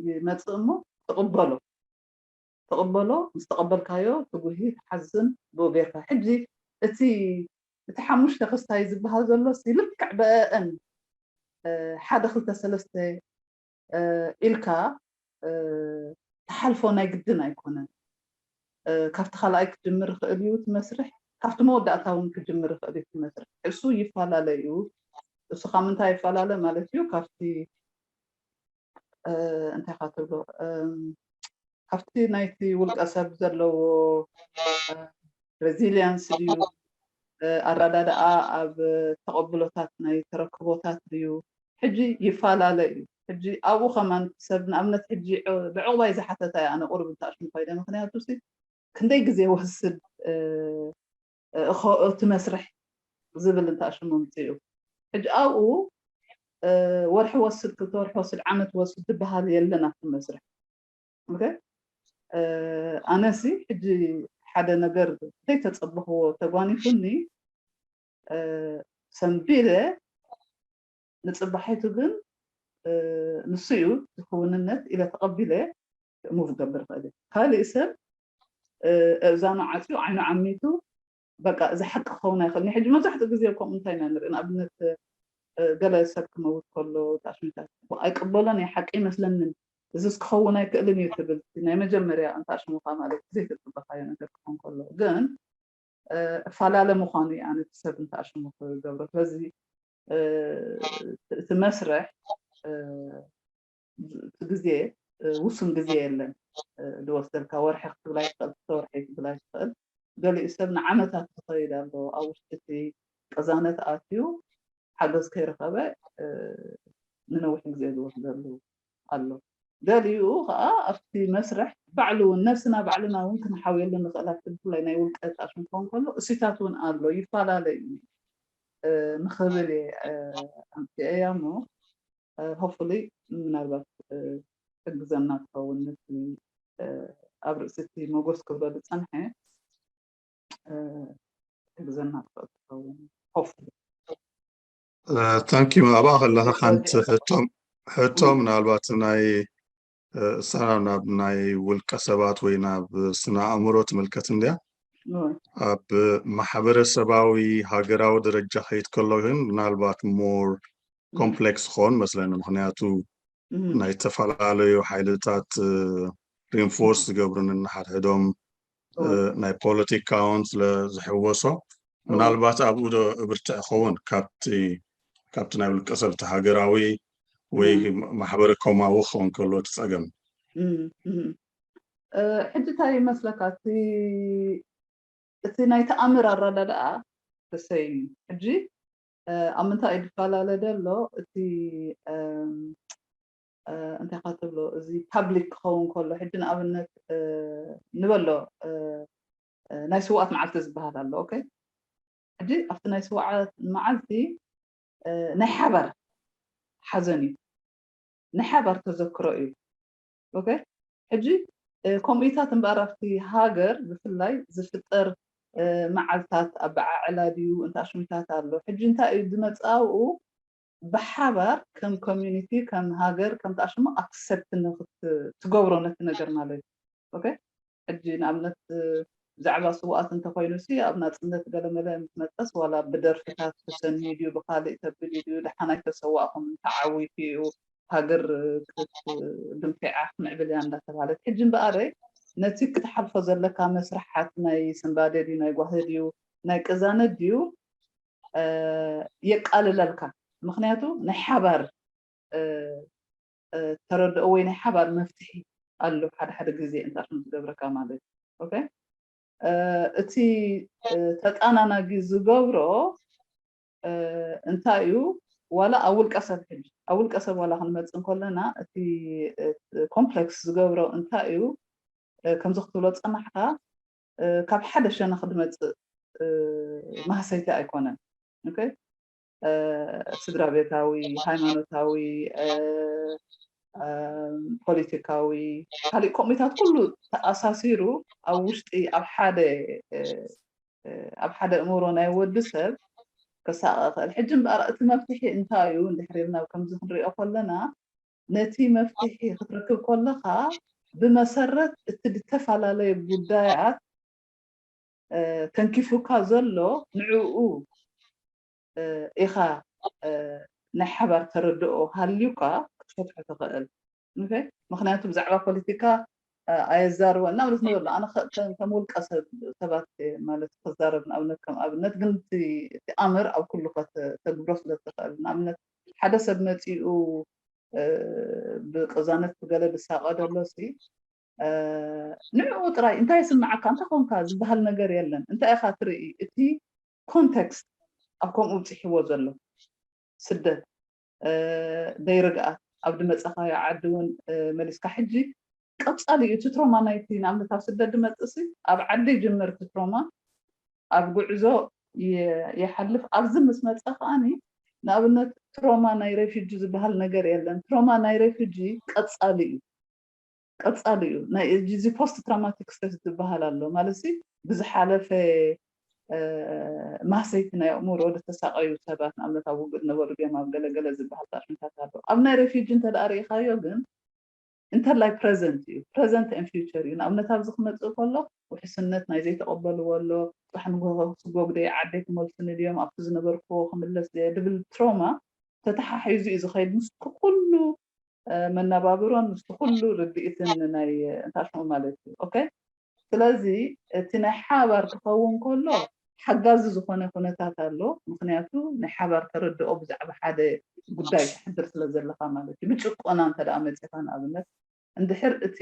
ይመፅእ እሞ ትቕበሎ ተቐበሎ። ምስ ተቐበልካዮ ትጉሂ፣ ትሓዝን፣ ብኡ ጌርካ። ሕጂ እቲ እቲ ሓሙሽተ ክስታይ ዝበሃል ዘሎ ሲ ልክዕ ብአእን ሓደ ክልተ ሰለስተ ኢልካ ትሓልፎ ናይ ግድን ኣይኮነን። ካብቲ ካልኣይ ክጅምር ይኽእል እዩ እቲ መስርሕ፣ ካብቲ መወዳእታ እውን ክጅምር ይኽእል እዩ እቲ መስርሕ። እሱ ይፈላለ እዩ። እሱ ካብ ምንታይ ይፈላለ ማለት እዩ? ካብቲ እንታይ ካ ትብሎ ካብቲ ናይቲ ውልቀ ሰብ ዘለዎ resilience ድዩ፣ ኣረዳድኣ ኣብ ተቐብሎታት ናይ ተረክቦታት ድዩ? ሕጂ ይፈላለ እዩ። ሕጂ ኣብኡ ከማን ሰብ ንኣብነት ሕጂ ብዕቑባይ ዝሓተታ እያ ኣነ ቁሩብ እንተኣሽሙ ኮይደ ምክንያቱ ክንደይ ግዜ ወስድ እቲ መስርሕ ዝብል እንተኣሽሙ ምፅኡ። ሕጂ ኣብኡ ወርሒ ወስድ፣ ክልተ ወርሒ ወስድ፣ ዓመት ወስድ ዝበሃል የለን ኣብቲ መስርሕ። ኣነሲ ሕጂ ሓደ ነገር ዘይተፀበኽዎ ተጓኒፉኒ ሰንቢለ ንፅባሒቱ ግን ንሱ እዩ ዝክውንነት ኢለ ተቐቢለ ሙቭ ገብር ኽእል። ካሊእ ሰብ እዛኑ ዓፅዩ ዓይኑ ዓሚቱ በቃ እዚ ሓቂ ክኸውን ኣይኽእል። ሕጂ መብዛሕትኡ ግዜ ከምኡ እንታይ ኢና ንርኢ? ንኣብነት ገለ ሰብ ክመውት ከሎ ታሽሚታት ኣይቅበሎን እየ፣ ሓቂ ይመስለንን፣ እዚስ ክኸውን ኣይክእልን እዩ ትብል። ናይ መጀመርያ እንተኣሽሙካ ማለት ዘይተፅበኻዮ ነገር ክኸውን ከሎ ግን እፈላለ ምዃኑ እዩ ኣነ እቲ ሰብ እንተኣሽሙ ክገብሮ። ስለዚ እቲ መስርሕ እቲ ግዜ ውሱን ግዜ የለን ዝወስደልካ። ወርሒ ክትብላ ይትኽእል፣ ክልተ ወርሒ ክትብላ ይትኽእል። ገሊኡ ሰብ ንዓመታት ዝኸይድ ኣሎ። ኣብ ውሽጢ እቲ ቅዛነት ኣትዩ ሓገዝ ከይረኸበ ንነዊሕ ግዜ ዝወስደሉ ኣሎ። ገሊኡ ከዓ ኣብቲ መስርሕ ባዕሉ እውን ነብስና ባዕልና እውን ክንሓውየሉ ንኽእል። ኣብቲ ብፍላይ ናይ ውልቀ ጣሽ ክኸውን ከሎ እሲታት እውን ኣሎ፣ ይፈላለ እዩ ንኽብል እየ ኣምፅኤያ እሞ ሆፍሊ ምናልባት ትሕግዘና ትኸውን ነቲ ኣብ ርእሲ እቲ መጎስ ክብሎ ዝፀንሐ ትሕግዘና ትኽእል ትኸውን ሆፍሊ። ታንኪ ኣብኣ ከለካ ሓንቲ ሕቶ ምናልባት ናይ እሳና ናብ ናይ ውልቀ ሰባት ወይ ናብ ስነ ኣእምሮ ትምልከት እንድያ። ኣብ ማሕበረሰባዊ ሃገራዊ ደረጃ ከይድ ከሎ ግን ምናልባት ሞር ኮምፕሌክስ ክኸውን መስለኒ። ምክንያቱ ናይ ዝተፈላለዩ ሓይልታት ሪንፎርስ ዝገብሩ ነንሓድሕዶም ናይ ፖለቲካውን ስለ ዝሕወሶ ምናልባት ኣብኡ ዶ እብርትዕ ይኸውን ካብቲ ካብቲ ናይ ውልቀ ሰብ እቲ ሃገራዊ ወይ ማሕበረ ኮማዊ ክኸውን ከሎ እቲ ፀገም። ሕጂ እንታይ ይመስለካ እቲ እቲ ናይ ተኣምር ኣረዳድኣ ተሰይም ሕጂ ኣብ ምንታይ እዩ ዝፈላለ ዘሎ እቲ እንታይ ካ ትብሎ እዚ ፓብሊክ ክኸውን ከሎ ሕጂ ንኣብነት ንበሎ ናይ ስዋኣት መዓልቲ ዝበሃል ኣሎ። ኦኬ ሕጂ ኣብቲ ናይ ስዋኣት መዓልቲ ናይ ሓባር ሓዘን እዩ፣ ናይ ሓባር ተዘክሮ እዩ። ኦኬ ሕጂ ከምኡታት እምበኣር ኣብቲ ሃገር ብፍላይ ዝፍጠር መዓልታት ኣበዓዕላ ድዩ እንተኣሽሙታት ኣሎ። ሕጂ እንታይ እዩ ዝመፅእ ኣብኡ ብሓባር ከም ኮሚኒቲ ከም ሃገር ከም ተኣሽሙ ኣክሰፕት ንክትገብሮ ነቲ ነገር ማለት እዩ። ኦኬ ሕጂ ንኣብነት ብዛዕባ ስውኣት እንተኮይኑ ሲ ኣብ ናፅነት ገለመለ ምስ መፀስ ዋላ ብደርፍታት ተሰንዩ ድዩ ብካሊእ ተብል ድዩ ደሓን ኣይተሰዋእኹም ተዓዊቱ እዩ ሃገር ክትድንፊዓ ክምዕብል እያ እንዳተባሃለት ሕጂ እምበኣረይ ነቲ ክትሓልፎ ዘለካ መስርሓት ናይ ስንባደ ድዩ ናይ ጓሂ ድዩ ናይ ቅዛነት ድዩ የቃልለልካ። ምክንያቱ ናይ ሓባር ተረድኦ ወይ ናይ ሓባር መፍትሒ ኣሎ ሓደ ሓደ ግዜ እንታይ ከም ዝገብረካ ማለት እዩ። ኦኬ እቲ ተጣናናጊ ዝገብሮ እንታይ እዩ? ዋላ ኣብ ውልቀ ሰብ ሕጂ ኣብ ውልቀ ሰብ ዋላ ክንመፅእ እንከለና እቲ ኮምፕሌክስ ዝገብሮ እንታይ እዩ? ከምዚ ክትብሎ ፀናሕካ ካብ ሓደ ሸነኽ ዝመፅእ ማህሰይቲ ኣይኮነን። ስድራ ቤታዊ፣ ሃይማኖታዊ፣ ፖለቲካዊ፣ ካሊእ ከምኡታት ኩሉ ተኣሳሲሩ ኣብ ውሽጢ ኣብ ሓደ ኣብ ሓደ እምሮ ናይ ወዲ ሰብ ከሳቐ ይኽእል። ሕጂ እምበኣር እቲ መፍትሒ እንታይ እዩ እንድሕር ኢልና ከምዚ ክንሪኦ ከለና ነቲ መፍትሒ ክትረክብ ከለኻ ብመሰረት እቲ ዝተፈላለየ ጉዳያት ተንኪፉካ ዘሎ ንዕኡ ኢኻ ናይ ሓባር ተረድኦ ሃልዩካ ክትፈትሖ ትኽእል። ምክንያቱ ብዛዕባ ፖለቲካ ኣየዛርቦ እናብለት ንበሎ ኣነ ከም ውልቀ ሰብ ሰባት ማለት ክዛረብ ንኣብነት ከም ኣብነት ግን እቲ ኣምር ኣብ ኩሉ ከተግብሮ ስለ ትኽእል ንኣብነት ሓደ ሰብ መፂኡ ብቅዛነት ብገለ ዝሳቐ ደሎ ሲ ንዕኡ ጥራይ እንታይ ይስምዓካ እንታይ ኮንካ ዝበሃል ነገር የለን እንታይ ኢኻ ትርኢ እቲ ኮንቴክስት ኣብ ከምኡ ብፅሕዎ ዘሎ ስደት ደይርግኣት ኣብ ድመፀኻዮ ዓዲ እውን መሊስካ ሕጂ ቀፃሊ እዩ እቲ ትሮማ ናይቲ ንኣብነት ኣብ ስደት ድመፅእ ሲ ኣብ ዓዲ ይጅምር እቲ ትሮማ ኣብ ጉዕዞ ይሓልፍ ኣብዚ ምስ መፀ ከዓኒ ንኣብነት ትሮማ ናይ ሬፊጂ ዝበሃል ነገር የለን ትሮማ ናይ ሬፊጂ ቀፃሊ እዩ ቀፃሊ እዩ ናይ እዚ ፖስት ትራማቲክ ስትረስ ዝበሃል ኣሎ ማለት ሲ ብዝሓለፈ ማሰይቲ ናይ ኣእምሮ ዝተሳቀዩ ሰባት ንኣብነት ኣብ ውግእ ነበሩ ድዮም ኣብ ገለገለ ዝበሃል ጣሽምታት ኣሎ ኣብ ናይ ሬፊጂ እንተ ደኣ ርኢኻዮ ግን እንተላይ ፕረዘንት እዩ ፕረዘንት ን ፊውቸር እዩ ንኣብነት ኣብዚ ክመፅእ ከሎ ውሕስነት ናይ ዘይተቀበልዎ ኣሎ ፅባሕ ንግሆ ክስጎጉ ደየ ዓደይ ክመልሱኒ ድዮም ኣብቲ ዝነበርክዎ ክምለስ ደየ ድብል ትሮማ ተተሓሒዙ እዩ ዝኸይድ ምስ ኩሉ መናባብሮን ምስቲ ኩሉ ርድኢትን ናይ እንታሽሙ ማለት እዩ ኦኬ ስለዚ እቲ ናይ ሓባር ክኸውን ከሎ ሓጋዚ ዝኾነ ኩነታት ኣሎ ምክንያቱ ናይ ሓባር ተረድኦ ብዛዕባ ሓደ ጉዳይ ትሕድር ስለ ዘለካ ማለት እዩ ብጭቆና እንተ ደኣ መፂኻ ንኣብነት እንድሕር እቲ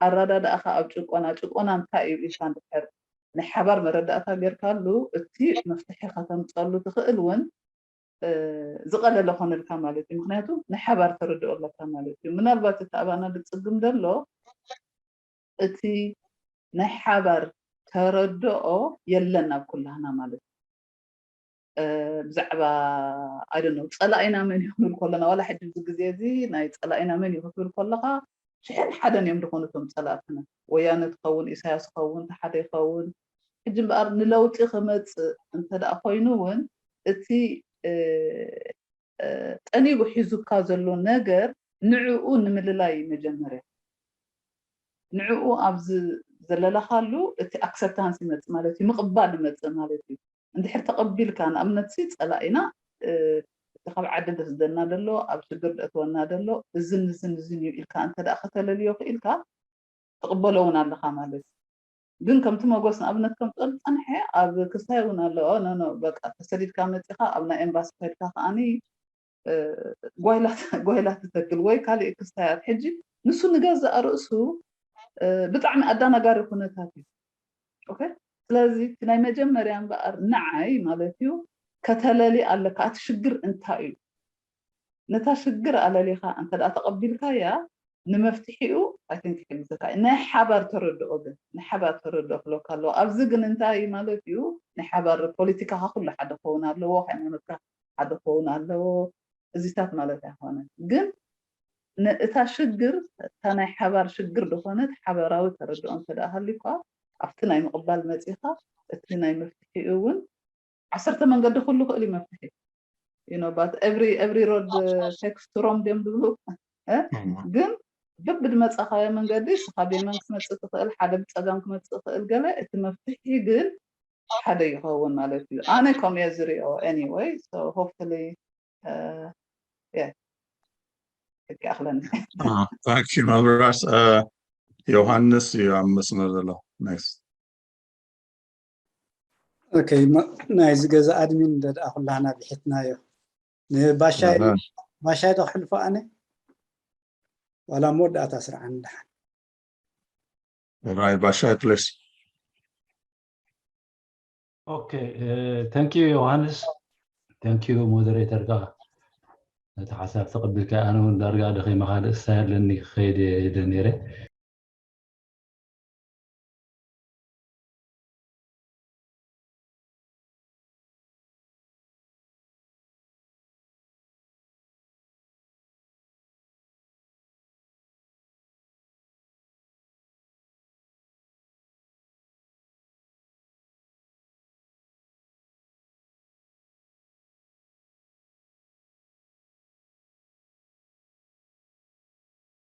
ኣረዳድኣኻ ኣብ ጭቆና ጭቆና እንታይ እዩ ኢልካ እንድሕር ናይ ሓባር መረዳእታ ጌርካሉ እቲ መፍትሒ ከተምፀሉ ትኽእል እውን ዝቐለለ ኮነልካ ማለት እዩ ምክንያቱ ናይ ሓባር ተረድኦ ኣለካ ማለት እዩ ምናልባት እቲ ኣባና ዝፅግም ዘሎ እቲ ናይ ሓባር ተረድኦ የለን ኣብ ኩላህና ማለት እዩ ብዛዕባ ኣይደነ ፀላኢና መን እዩ ክብል ከለና ዋላ ሕጂ እዚ ግዜ እዚ ናይ ፀላኢና መን እዩ ክትብል ከለካ ሽሕን ሓደን እዮም ዝኾኑ እቶም ፀላእትና ወያነ ትኸውን ኢሳያስ ይኸውን ተሓደ ይኸውን ሕጂ እምበኣር ንለውጢ ክመፅእ እንተደኣ ኮይኑ እውን እቲ ጠኒቡ ሒዙካ ዘሎ ነገር ንዕኡ ንምልላይ መጀመርያ ንዕኡ ኣብዚ ዘለለኻሉ እቲ ኣክሰፕታንስ ይመፅእ ማለት እዩ ምቕባል ይመፅእ ማለት እዩ እንድሕር ተቐቢልካ ንኣብነት ሲ ፀላኢና እቲ ካብ ዓዲ ደስደና ደሎ ኣብ ሽግር ደእትወና ደሎ እዝን እዝን እዝን እዩ ኢልካ እንተ ደኣ ከተለልዮ ክኢልካ ትቕበሎ እውን ኣለኻ ማለት እዩ ግን ከምቲ መጎስ ንኣብነት ከምፀሉ ፀንሐ ኣብ ክስታይ እውን ኣሎ ኖኖ በቃ ተሰዲድካ መፂኻ ኣብ ናይ ኤምባሲ ከድካ ከዓኒ ጓይላ ትተክል ወይ ካሊእ ክስታያት ሕጂ ንሱ ንገዛእ ርእሱ ብጣዕሚ ኣዳናጋሪ ኩነታት እዩ ኦኬ ስለዚ እቲ ናይ መጀመርያ እምበኣር ንዓይ ማለት እዩ ከተለሊ ኣለካ እቲ ሽግር እንታይ እዩ ነታ ሽግር ኣለሊኻ እንተ ደኣ ተቐቢልካያ ንመፍትሒኡ ኣይትን ክሕግዘካ እዩ ናይ ሓባር ተረድኦ ግን ናይ ሓባር ተረድኦ ክለካ ኣለዎ ኣብዚ ግን እንታይ ማለት እዩ ናይ ሓባር ፖለቲካኻ ኩሉ ሓደ ክኸውን ኣለዎ ሃይማኖትካ ሓደ ክኸውን ኣለዎ እዚታት ማለት ኣይኮነን ግን እታ ሽግር እታ ናይ ሓባር ሽግር ዝኾነት ሓበራዊ ተረድኦ እንተ ደኣ ሃልዩካ ኣብቲ ናይ ምቕባል መፂኻ እቲ ናይ መፍትሒ እውን ዓሰርተ መንገዲ ኩሉ ክእል እዩ መፍትሒ you know but every every road takes to Rome ድዮም ዝብሉ ግን በብድመፃኻዮ መንገዲ ንስኻ ብየማን ክትመፅእ ትኽእል ሓደ ብፀጋም ክመፅእ ይኽእል ገለ እቲ መፍትሒ ግን ሓደ ይኸውን ማለት እዩ ኣነ ከምኡ እየ ዝሪኦ anyway so hopefully yeah ሕቂ ኣኽለኒ ታንክ ዩ መብራስ ዮሃንስ እዩ ኣብ መስመር ዘሎ ኔክስት ኦኬ ናይዚ ገዛ ኣድሚን ደኣ ኩላህና ብሒትናዮ ንባሻይ ባሻይ ዶ ክሕልፎ ኣነ ዋላ መወዳእታ ስርዓን ደሓን ራይ ባሻይ ፕሊስ Okay thank you ዮሃንስ thank you ሞደሬተር ከዓ ነቲ ሓሳብ ተቐቢልካ ኣነ እውን ዳርጋ ደኺመ ካልእ ስታይ ኣለኒ ክኸይድ ኢለ ነይረ